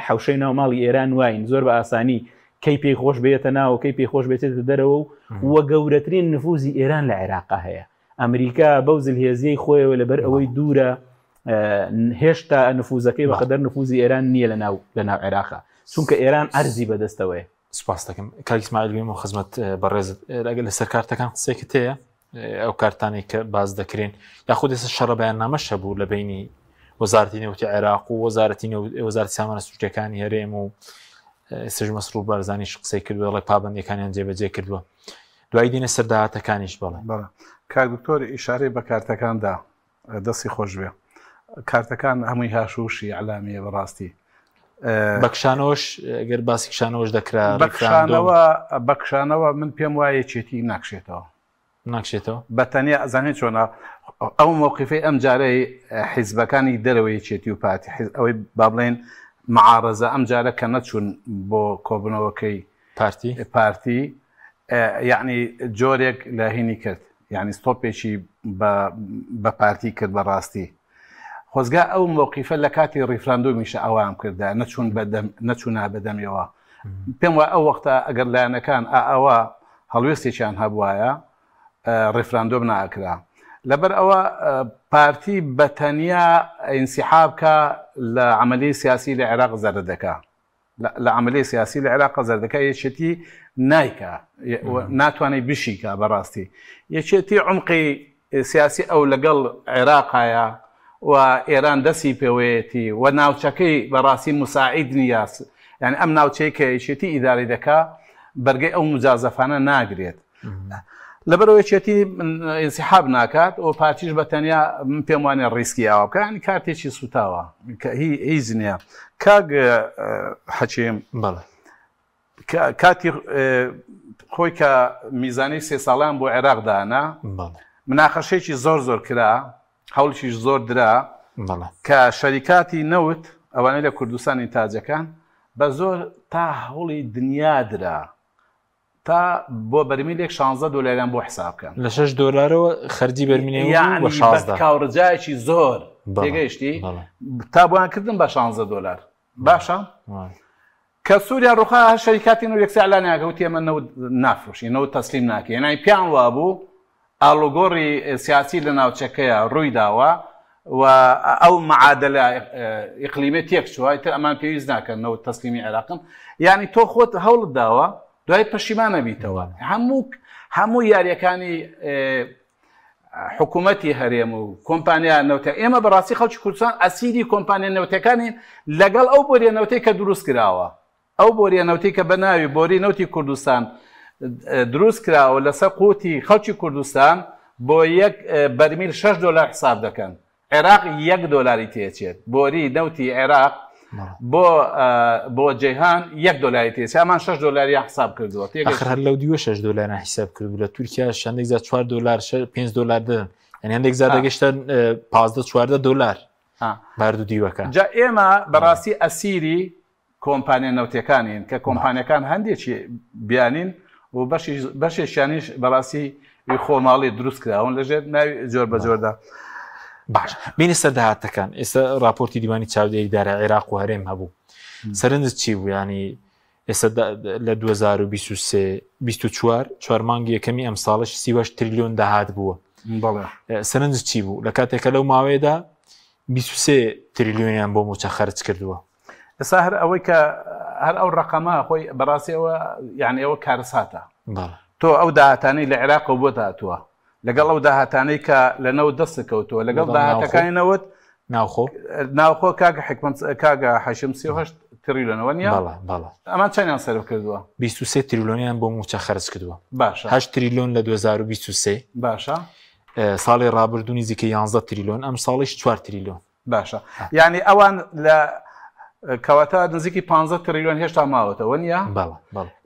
حوشەی ناو ماڵی ئێران واین زۆر بە ئاسانی کەی پێی خۆش بێتە ناوە کەی پێی خۆش بێتێتە دەرەوە و وە گەورەترین نفوزی ئێران لە عێراقا هەیە ئەمریکا بەو زلهێزیەی خۆیەوە لەبەر ئەوەی دوورە هێشتا نفوزەکەی بەقەدەر نفوزی ئێران نییە لە ناو لە ناو عێراقا چونکە ئێران ئەرزی بەدەستەوەیە سپاس دەکەم کاک ئیسماعیل بێم و خزمەت بەڕێزت ئەگەر لەسەر کارتەکان قسەیەکت هەیە ئەو کارتانەی کە باز دەکرێن یاخود ئێستا شەڕە بەیاننامەش هەبوو لە بینی وەزارەتی نەوتی عێراق و وەزارەتی وەزارەتی سامانە سروشتیەکانی هەرێم و ئێستاش مەسرور بارزانیش قسەی کردووە دەڵێ پابەندیەکانیان جێبەجێ کردووە دوایی دێنە سەر داهاتەکانیش بەڵێ بەڵێ کاک دکتۆر ئیشارەی بە کارتەکان دا دەستی خۆش بێ کارتەکان هەمووی هاشوشی ئەلامیە بەڕاستی بەکشانەوەش گەر باسی کشانەوەش دەکرا بەکشانەوە بەکشانەوە من پێم وایە چێتی ناکشێتەوە ناکشێتەوە بە تەنیا ئەزانێت چۆنە ئەو مۆقیفەی ئەم جارەی حیزبەکانی دەرەوەی چێتی و پارتی ئەوەی با بڵێن معارەزە ئەم جارە کە نەچوون بۆ کۆبنەوەکەی پارتی پارتی یعنی جۆرێک لە هینی کرد یعنی ستۆپێکی بە پارتی کرد بەڕاستی خۆزگا ئەو مۆقیفە لە کاتی ڕیفراندۆمیشە ئەوام کردا نەچوون بەدەم نەچوونا بەدەمیەوە پێم وای ئەو وەختە ئەگەر لایەنەکان ئەوە هەڵوێستێکیان هەبوایە ڕیفراندۆم ناکرا لەبەر ئەوە پارتی بە تەنیا ئینسیحابکە لە عملی سیاسی لە عێراق زەرە دەکا لە عملی سیاسی لە عێراق زەردەکە یەکێتی نایکا ناتوانێت بشیکا بەڕاستی یەکێتی عمقی سیاسی ئەو لەگەڵ عێراقایە و ئێران دەستی پێوەیەتی و ناوچەکەی بەڕاستی مساعید نییە یعنی ئەم ناوچەی کە یەکێتی ئیداری دەکا بەرگەی ئەو مجازەفانە ناگرێت لەبەرەوە یەکێتی ئینسیحاب ناکات و پارتیش بە تەنیا من پێم وانە ڕیسکی ئاوا بکە ینی کارتێکی سوتاوە کە هی هیچ نییە کاک حەکیم بەڵێ کاتی خۆی کە میزانەی سێ ساڵان بۆ عێراق دانا مناقەشێکی زۆر زۆر کرا هەوڵیش زۆر درا کە شەریکاتی نەوت ئەوانەی لە کوردستانی تاجەکان بە زۆر تا هەوڵی دنیا درا تا بۆ بەرمیلێک 16 دۆلاریان بۆ حساب بکەن لە 6 دۆلارەوە خەرجی بەرمیلێک یعنی کاوڕجایەکی زۆر تێگەیشتی تا بۆیان کردن بە 16 دۆلار باشە کە سووریا ڕوخا هەر شەریکاتی نەوت یەکسەر ئیعلانیان کرد وتی ئێمە نەوت نافرۆشین نەوت تەسلیم ناکەین یعنی پێیان وابوو ئاڵوگۆڕی سیاسی لە ناوچەکەیە ڕووی داوە و ئەو معادلە ئیقلیمە تێک چووە ئیتر ئەمان پێویست ناکەن نەوت تەسلیمی عێراقن یعنی تۆ خۆت هەوڵت داوە دوای پەشیمانە بیتەوە هەموو هەموو یاریەکانی حکوومەتی هەرێم و کۆمپانیا نەوتە ئێمە بەڕاستی خەڵکی کوردستان ئەسیری کۆمپانیا نەوتەکانین لەگەڵ ئەو بۆریە نەوتەی کە دروست کراوە ئەو بۆریە نەوتی کە بە ناوی بۆری نەوتی کوردستان دروست کراوە لەسەر قوتی خەڵکی کوردستان بۆ یەک بەرمیل 6 دۆلار حساب دەکەن عێراق یەک دۆلاری تێچێت بۆری نەوتی عێراق بۆ بۆ جیهان یەک دۆلاری تێچێ ئەمان 6 دۆلاریان حساب کردووە تێگەشت هەر لەو دیوە 6 دۆلاریان حساب کردو لە تورکیا هەندێک جار 4 دۆلار 5 دۆلار دەدەن یعنی هەندێک جار دەگەشتە 15 14 دۆلار باردو دیوەکە جا ئێمە بەڕاستی ئەسیری کۆمپانیا نەوتەکانین کە کۆمپانیەکان هەندێکی بیانین و بەشێکیانیش بەڕاستی خۆماڵی دروست کراون لەژێر ناوی جۆر بە جۆردا. باش بینە سەر داهاتەکان ئێستا راپۆرتی دیوانی چاودێری دارا عێراق و هەرێم هەبوو سەرنجت چی بوو ینی ئێستا لە 2023 24 چوار مانگی یەکەمی ئەم ساڵش 38 تریلیۆن داهات بووە سەرنج چی بوو لە کاتێکە لەو ماوەیەدا 23 تریلیۆنیان بۆ موچە خەرج کردووە ئێستا هەر ئەوەی کە هەر ئەو ڕقەمە خۆی بەڕاستی ئەوە یعنی ئەوە کارەساتە تۆ ئەو داهاتانەی لە عێراقەوە بۆت هاتووە لەگەڵ ئەو داهاتانەی کە لە نەوت دەست کەوتووە لەگەڵ داهاتەکانی نەوت ناوخۆ ناوخۆ کاکە حکمت کاگە حەشم 38 تریلیۆنەوە نیە ئەمان چەندیان سەرف کردووە 23 تریلیۆنیان بۆ موچە خەرج کردووە باشە 8 تریلیۆن لە 2023 باشە ساڵی ڕابردوو نزیکە 11 تریلیۆن ئەم ساڵیش 4 تریلیۆن باشە یعنی ئەوان لە کەواتە نزیکی 15 تریلیۆن هێشتا ماوەتەوە نیە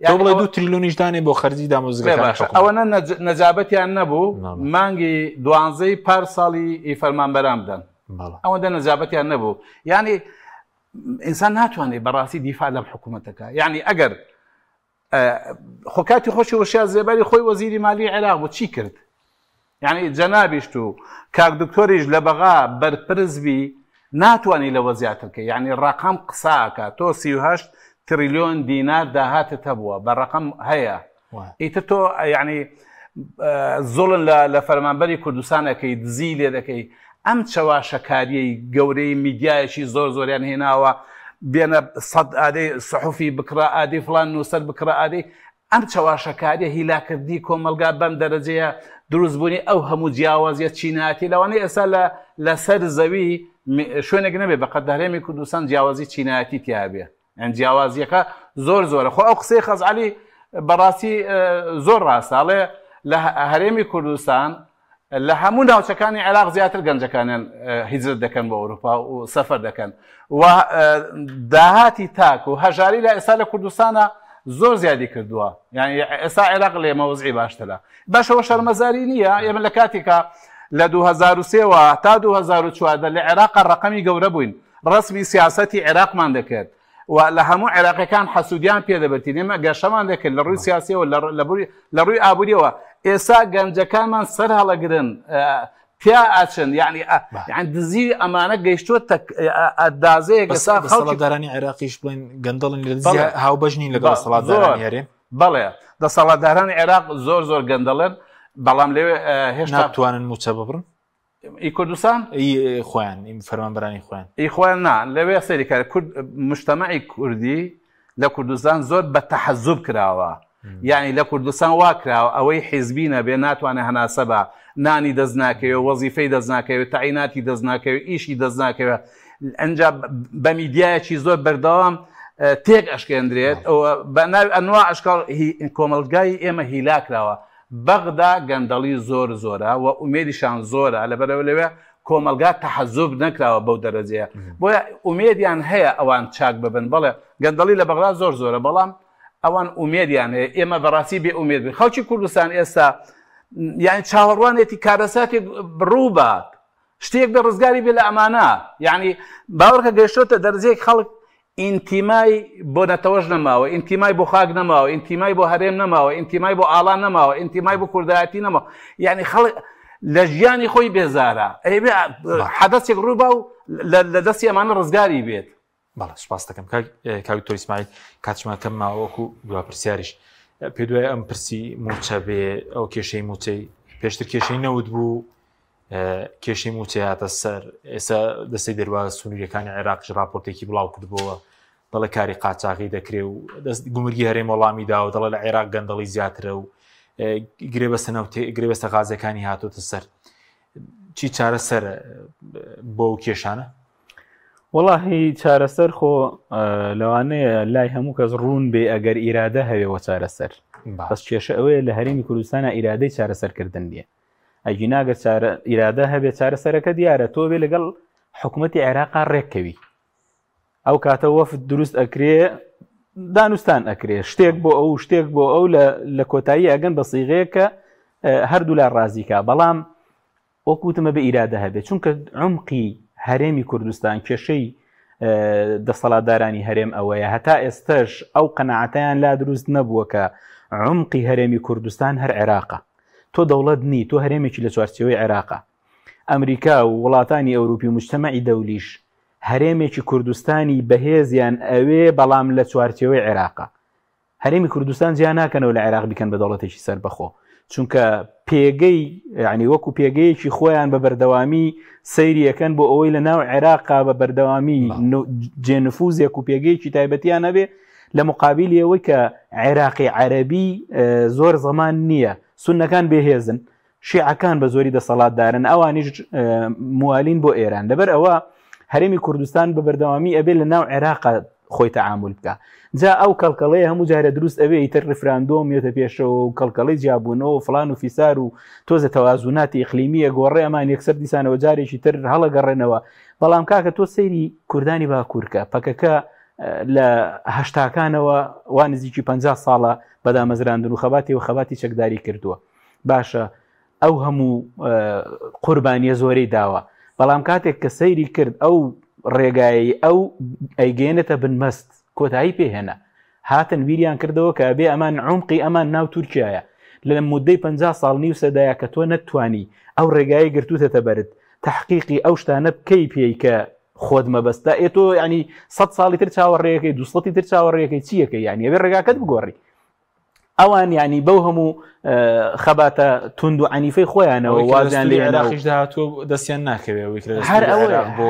تۆ بڵێ دو تریلیۆنیش دانێ بۆ خەرجی دامەزراوەکانی حکومەت. ئەوەنە نەجابەتیان نەبوو مانگی دوانزەی پار ساڵی ئی فەرمانبەران بدەن ئەوەندە نەجابەتیان نەبوو یعنی ئینسان ناتوانێت بەڕاستی دیفاع لەم حکوومەتەکە یعنی ئەگەر خۆ کاتی خۆشی وشیار زێباری خۆی وەزیری مالی عێراق بوو چی کرد یعنی جەنابیشت و کاک دکتۆریش لە بەغا بەرپرس بی ناتوانانی لەوە زیاتر کە یعنی ڕقم قساکە تۆ 38 تریلیۆن دینار داهاتت هەبووە بە ڕقم هەیە ئیتر تۆ یعنی زۆڵن لە فەرمانبەری کوردستانەکەی دزی لێ دەکەی ئەم چەواشەکاریەی گەورەی میدیایەکی زۆر زۆریان هێناوە بێنە سەد ئادەی سحوفی بکڕە ئادەی فڵان نووسەر بکڕە ئادەی ئەم چەواشەکاریە هیلاکردنی کۆمەڵگا بەم دەرەجەیە دروستبوونی ئەو هەموو جیاوازیە چینایەتی لەوانەیە ئێستا لە لەسەر زەوی شوێنێک نەبێ بەقەد هەرێمی کوردستان جیاوازی چینایەتی تیابێ یان جیاوازیەکە زۆر زۆرە خۆ ئەو قسەی خەزعەلی بەڕاستی زۆر ڕاستە ئەڵێ لە هەرێمی کوردستان لە هەموو ناوچەکانی عێراق زیاتر گەنجەکانیان هیجرەت دەکەن بۆ ئەوروپا و سەفەر دەکەن و داهاتی تاک و هەژاری لە ئێستا لە کوردستانە زۆر زیادی کردووە یعنی ئێستا عێراق لێمە وەزعی باشترە باشەوە شەرمەزاری نییە ئێمە لە کاتێکا لە 2023ەوە تا 2014 لە عێراق ڕقەمی گەورە بووین ڕەسمی سیاسەتی عێراقمان دەکرد و لە هەموو عێراقیەکان حەسوودیان پێ دەبرتین ئێمە گەشەمان دەکرد لە ڕووی سیاسیەوە لە ڕووی ئابووریەوە ئێستا گەنجەکانمان سەر هەڵەگرن پیا ئاچن یعنی یان دزی ئەمانە گەیشتووە ئەندازەیەک ئێستا خەڵکی عێراقیش بڵێن گەندەڵن لە دزی هاوبەش نین لەگەڵ دەسەڵاتدارانی هەرێم بەڵێ دەسەڵاتدارانی عێراق زۆر زۆر گەندەڵن بەڵام لەوێ هێشتا ناتوانن مووچە ببڕن ئی کوردستان؟ ئی خۆیان ئی فەرمانبەرانی خۆیان. ئی خۆیان نا لەوێ سەیری کە کورد مجتەمەعی کوردی لە کوردستان زۆر بە تەحەزوب کراوە یعنی لە کوردستان وا کراوە ئەوەی حیزبی نەبێ ناتوانێ هەناسە بە نانی دەست ناکەوێ وەزیفەی دەست ناکەوێ تەعیناتی دەست ناکەوێ ئیشی دەست ناکەوێ ئەنجا بە میدیایەکی زۆر بەردەوام تێک ئەشکێندرێت بە ناوی ئەنوا ئەشکال کۆمەڵگای ئێمە هیلاکراوە بەغدا گەندەڵی زۆر زۆرە و ئومێدیشان زۆرە لەبەرئەوە لەوێ کۆمەڵگا تەحەزوب نەکراوە بەو دەرەجەیە بۆیە ئومێدیان هەیە ئەوان چاک ببن بەڵێ گەندەڵی لە بەغدا زۆر زۆرە بەڵام ئەوان ئومێدیان هەیە ئێمە بەڕاستی بێ ئومێد بین خەڵکی کوردستان ئێستا یعنی چاوەڕوانێتی کارەساتێک ڕووبات شتێک بێ ڕزگاری بێ لە ئەمانە یعنی باوەڕکە گەیشتۆتە دەرجەیەک خەڵک ئینتیمای بۆ نەتەوەش نەماوە ئینتیمای بۆ خاک نەماوە ئینتیمای بۆ هەرێم نەماوە ئینتیمای بۆ ئاڵان نەماوە ئینتیمای بۆ کوردایەتی نەماوە یعنی خەڵک لە ژیانی خۆی بێزارە ئەیبێ حەدەسێک ڕووبا و لە دەستی ئەمانە ڕزگاری بێت بەڵێ سوپاس دەکەم کاک کاک دکتۆر ئیسماعیل کاتشمان کەم ماوە وەکو دوا پرسیاریش پێ دوای ئەم پرسی موچە بێ ئەو کێشەی موچەی پێشتر کێشەی نەوت بوو کێشەی موچەی هاتە سەر ئێستا دەستەی دەروازە سنووریەکانی عێراقش راپۆرتێکی بڵاو کردبووە دەڵێ کاری قاچاغی دەکرێ و دەست گومرگی هەرێم وەڵامی داوە دەڵێ لە عێراق گەندەڵی زیاترە و گرێبەستە نەوتێ گرێبەستە غازەکانی هاتۆتە سەر چی چارەسەر بۆ کێشانە؟ وەڵاهی چارەسەر خۆ لەوانەیە لای هەموو کەس ڕوون بێ ئەگەر ئیرادە هەوێ وە چارەسەر بەس کێشە ئەوەیە لە هەرێمی کوردستانە ئیرادەی چارەسەرکردن نییە ئەگینا گەر چارە ئیرادە هەبێ چارەسەرەکە دیارە تۆ بێ لەگەڵ حکوومەتی عێراقا ڕێککەوی. ئەو کاتە وەفد دروست ئەکرێ دانوستان ئەکرێ شتێک بۆ ئەو شتێک بۆ ئەو لە کۆتایی ئەگەن بە سیغەیە کە هەردوولا ڕازیکا بەڵام وەکو وتمە بە ئیرادە هەبێت چونکە عمقی هەرێمی کوردستان کێشەی دەسەڵاتدارانی هەرێم ئەوەیە هەتا ئێستش ئەو قەنەعەتیان لا دروست نەبووە کە عمقی هەرێمی کوردستان هەر عێراقە تۆ دەوڵەت نی تۆ هەرێمێکی لە چوارچێوەی عێراقە ئەمریکا و وڵاتانی ئەوروپی و مجتەمەعی دەولیش هەرێمێکی کوردستانی بەهێزیان ئەوێ بەڵام لە چوارچێوەی عێراقە هەرێمی کوردستان جیا ناکەنەوە لە عێراق بیکەن بە دەوڵەتێکی سەربەخۆ چونکە پێگەی یعنی وەکو پێگەیەکی خۆیان بە بەردەوامی سەیری یەکەن بۆ ئەوەی لە ناو عێراقا بە بەردەوامی جێنفوزێک و پێگەیەکی تایبەتیان هەبێ لە مقابلی ئەوەی کە عێراقی عەربی زۆر زەمان نییە سونەکان بێهێزن شیعەکان بە زۆری دەسەڵاتدارن ئەوانیش موالین بۆ ئێران لەبەر ئەوە هەرێمی کوردستان بە بەردەوامی ئەبێ لە ناو عێراق خۆی تەعامل بکە جا ئەو کەڵکەڵەیە هەموو جارە دروست ئەوێ ئیتر ڕیفراندۆم یەتە پێشەوە و کەڵکەڵی جیابوونەوە و فلان و فیسار و تۆزە تەوازوناتی ئیقلیمیە گۆڕێ ئەمان یەکسەر دیسانەوە جارێکی تر هەڵەگەڕێنەوە بەڵام کاکە تۆ سەیری کوردانی باکوورکە پەکەکە لە هەشتاکانەوە وا نزیکی پ ساڵە بەدامەزراندن و خەباتی و خەباتی چەکداری کردووە باشە ئەو هەموو قوربانیە زۆرەی داوە بەڵام کاتێک کە سەیری کرد ئەو ڕێگایەی ئەو ئەیگەێنێتە بنمەست کۆتایی پێهێنا هاتن ویریان کردەوە کە بێ ئەمان عمقی ئەمان ناو تورکایە لە مدەی 50 ساڵ نیو سەدایە کە تۆ نەتوانی ئەو ڕێگای گرتوتەتە بەرت تحقیقی ئەو شتانە بکەی پێی کە خۆت مەبەستە ئێ تۆ ینی 100 ساڵی تر چاوەڕێەکەی 200 تر چاوەڕێەکەی چیەکە یعنی ئەبێ ڕێگاکەت بگۆڕی ئەوان ینی بەو هەموو خەباتە توند و عنیفەی خۆیانەوە وازیان لێ عێراقیش داهاتوە دەستیان ناکەوێت هەر ئەوە بۆ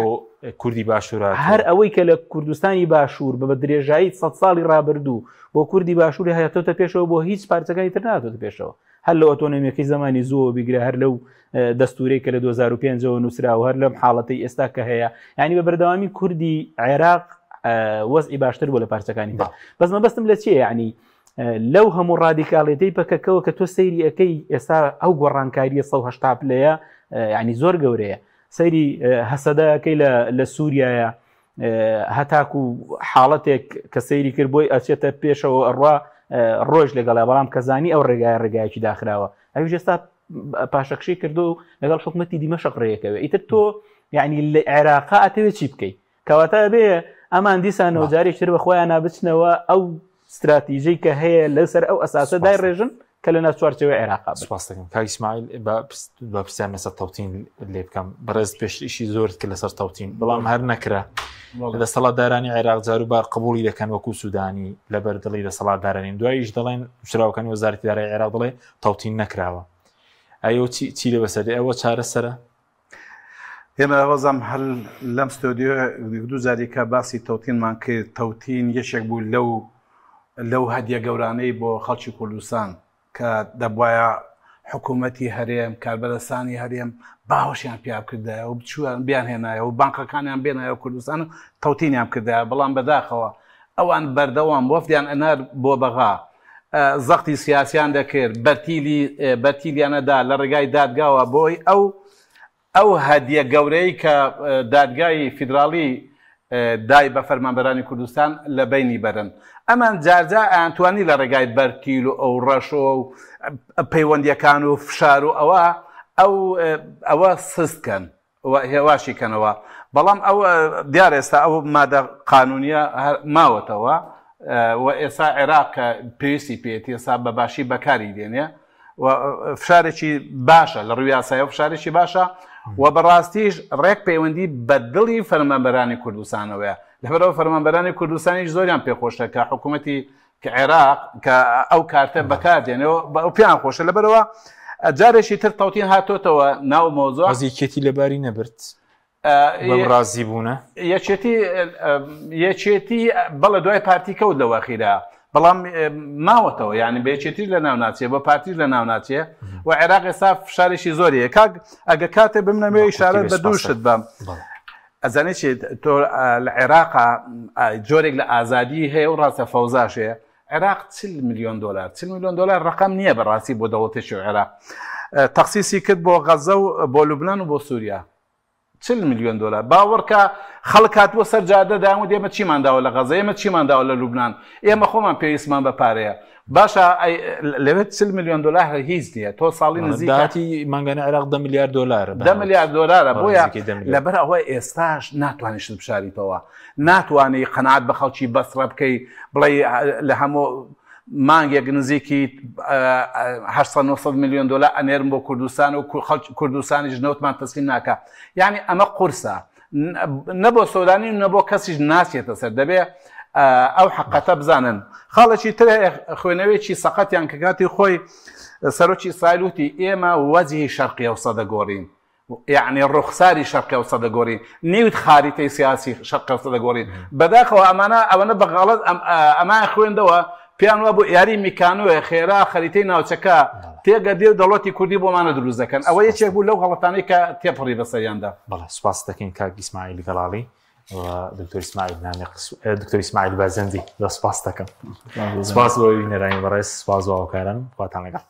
کوردی باشوور هەر ئەوەی کە لە کوردستانی باشوور بە درێژایی سە ساڵی ڕابردوو بۆ کوردی باشووری هاتۆتە پێشەوە بۆ هیچ پارچەکانی تر ناتۆتە پێشەوە هەر لە ئۆتۆنۆمیەکەی زمانی زووە بیگرە هەر لەو دەستورەی کە لە 2005ەوە نووسرا و هەر لەم حاڵەتی ئێستا کە هەیە ینی بە بەردەوامی کوردی عێراق وەزعی باشتر بوو لە پارچەکانی تر بەس مەبەستم لە چییە یعنی لەو هەموو ڕادیکاڵێتەی پەکەکەەوە کە تۆ سەیری ئەەکەی ئێستا ئەو گۆڕانکاریە 1970 پلەیە ینی زۆر گەورەیە سەیری هەسەدەکەی لە سووریایە هەتاکو حاڵەتێک کە سەیری کرد بۆی ئەچێتە پێشەوە ئەڕوا ڕۆژ لەگەڵە بەڵام کەزانی ئەو ڕێگای ڕێگایەکی داخراوە ئەویش ئێستا پاشەکشەی کردو و لەگەڵ حکوومەتی دیمەشق ڕێیەکەوێ ئیتر تۆ یعنی لە عێراقا ئەتەوێت چی بکەیت کەواتە ئەبێ ئەمان دیسانەوە جارێکی تر بە خۆیان بچنەوە ئەو استراتیژەی کە هەیە لەسەر ئەو ئەساسە دای ڕێژن کە لە ناو چوارچێوەی عێراقا بن. سپاس دەکەم کاک ئیسماعیل بە پرسیار لەسەر تەوتین لێ بکەم بەڕێز پێشتریشی زۆرت کرد لەسەر تەوتین بەڵام هەر نەکرا دەسەڵاتدارانی عێراق جاروبار قبوڵی دەکەن وەکو سوودانی لەبەر دڵی دەسەڵاتدارانین دواییش دەڵێن نووسراوەکانی وەزارەتی دارایی عێراق دەڵێ تەوتین نەکراوە ئەیەوە چی لێ بەسەر دێ ئەوە چارەسەرە؟ ئێمە وەزم هەر لەم ستۆدیۆ دوو جاریکە باسی تەوتینمان کرد تەوتین یەکێک بوو لەو لەو هەدیە گەورانەی بۆ خەڵکی کوردستان کە دەبواە حکوومەتی هەرێم کاربەدەستانی هەرێم باوەشیان پیا بکردایە و بچووان بیان هێنایە و بانقەکانیان بێنایە کوردستان و تەوتینیان بکردایە بەڵام بەداخەوە ئەوان بەردەوام وەفدیان ئەنار بۆ بەغا زەختی سیاسیان دەکرد، بەرتیلی بەرتیلیان ئەدا لە ڕێگای دادگاوە بۆی ئەو ئەو هەدیە گەورەی کە دادگای فیدراڵی دای بە فەرمانبەرانی کوردستان لە بەینی بەرن. ئەمان جارجا ئەیانتوانی لە ڕێگای بەرتیل و ئەو ڕەشۆ و پەیوەندیەکان و فشار و ئەوە ئەو ئەوە سست کەن. و هێواشی کەنەوە بەڵام ئەو دیار ئێستا ئەو مادە قانونیە ماوەتەوە و ئێستا عێراق کە پێویستی پێێتی ئێستا بە باشی بەکاری دێنێ و فشارێکی باشە لە ڕووی یاسایە فشارێکی باشە و بەڕاستیش ڕێک پەیوەندی بە دڵی فەرمانبەرانی کوردستانەوەیە لەبەرەوە فەرمانبەرانی کوردستانیش زۆریان پێخۆشە کە حکوومەتی کە عێراق کە ئەو کارتە بەکاردێنەوە ئەو پێیان خۆشە لەبەرەوە جارێکی تر تەوتین هاتۆتەوە ناو مۆزۆ بەس یەکێتی لەباری نەبرد بەم ڕازی بوونە یەکێتی یەکێتی بەڵێ دوای پارتی کەوت لە وەخیرا بەڵام ماوەتەوە یعنی بە یەکێتی لە ناو ناچێ بە پارتی لە ناو ناچێ و عێراق ئێستا فشارێکی زۆریە کاک ئەگە کاتێ بمنەوێ ئیشارەت بە دوو شت بەم ئەزانی چی تۆ لە عێراقا جۆرێک لە ئازادی هەیە و ڕاستە فەوزاش هەیە عێراق 40 میلیۆن دلار 40 میلیۆن دلار ڕقم نییە بەڕاستی بۆ دەوڵەتێکی عێراق تەخسیسی کرد بۆ غەزە و بۆ لوبناان و بۆ سووریا 40 ملیۆن دۆلار. باوەڕکە خەڵک هاتبووە سەر جادە دەیانوت ئێمە چیمان داوە لە غەزە، ئێمە چیمان داوە لە لوبنان، ئێمە خۆمان پێویستمان بە پارەیە. باشە ئەی لەوێ 40 ملیۆن دۆلار هەر هیچ نییە. تۆ ساڵی نزیکە داهاتی مانگانە عێراق 10 ملیار دۆلارە. 10 ملیار دۆلارە. بۆیە لەبەر ئەوە ئێستاش ناتوانانی شت بشاریتەوە، ناتوانانی قەناعەت بە خەڵکی بەسڕە بکەی بڵێ لە هەموو مانگێک نزیکی 800 900 میلیۆن دلار ئەنێرم بۆ کوردستان و خەڵک کوردستانیش نەوتمان تەسلیم ناکە. یعنی ئەمە قورسە، نە بۆ سۆدانی و نە بۆ کەسیش ناچێتە سەر. دەبێ ئەو حقەتە بزانن. خاڵێکی تر خوێنەوەیەکی سەقەتیان کە کاتی خۆی سەرۆکی ئیسرائیل وتی ئێمە وەجهی شەرقی ئەوسە دەگۆڕین، یعنی ڕوخساری شەرقی ئەوسە دەگۆڕین، نیوت خاریتەی سیاسی شەرقی ئەوسە دەگۆڕین. بەداخەوە ئەمانە ئەوەنە بە غەڵەت ئەمان خوێندەوە، پێیان وا بوو یاری میکانۆیە، خێرا خەریتەی ناوچەکە تێگەدێ و دەوڵەتی کوردی بۆمانە دروست دەکەن. ئەوە یەکێک بوو لەو غەڵەتانەی کە تێپەڕی بەسەریاندا. بەڵێ، سوپاس دەکەین کاک ئیسماعیل گەڵاڵی و دکتۆر ئیسماعیل نامیق، دکتۆر ئیسماعیل بەرزەندی. زۆر سوپاس دەکەم. سوپاس بۆ بینەرانی بەڕێز، سوپاس بۆ هاوکاران. خواتان لەگەڵ.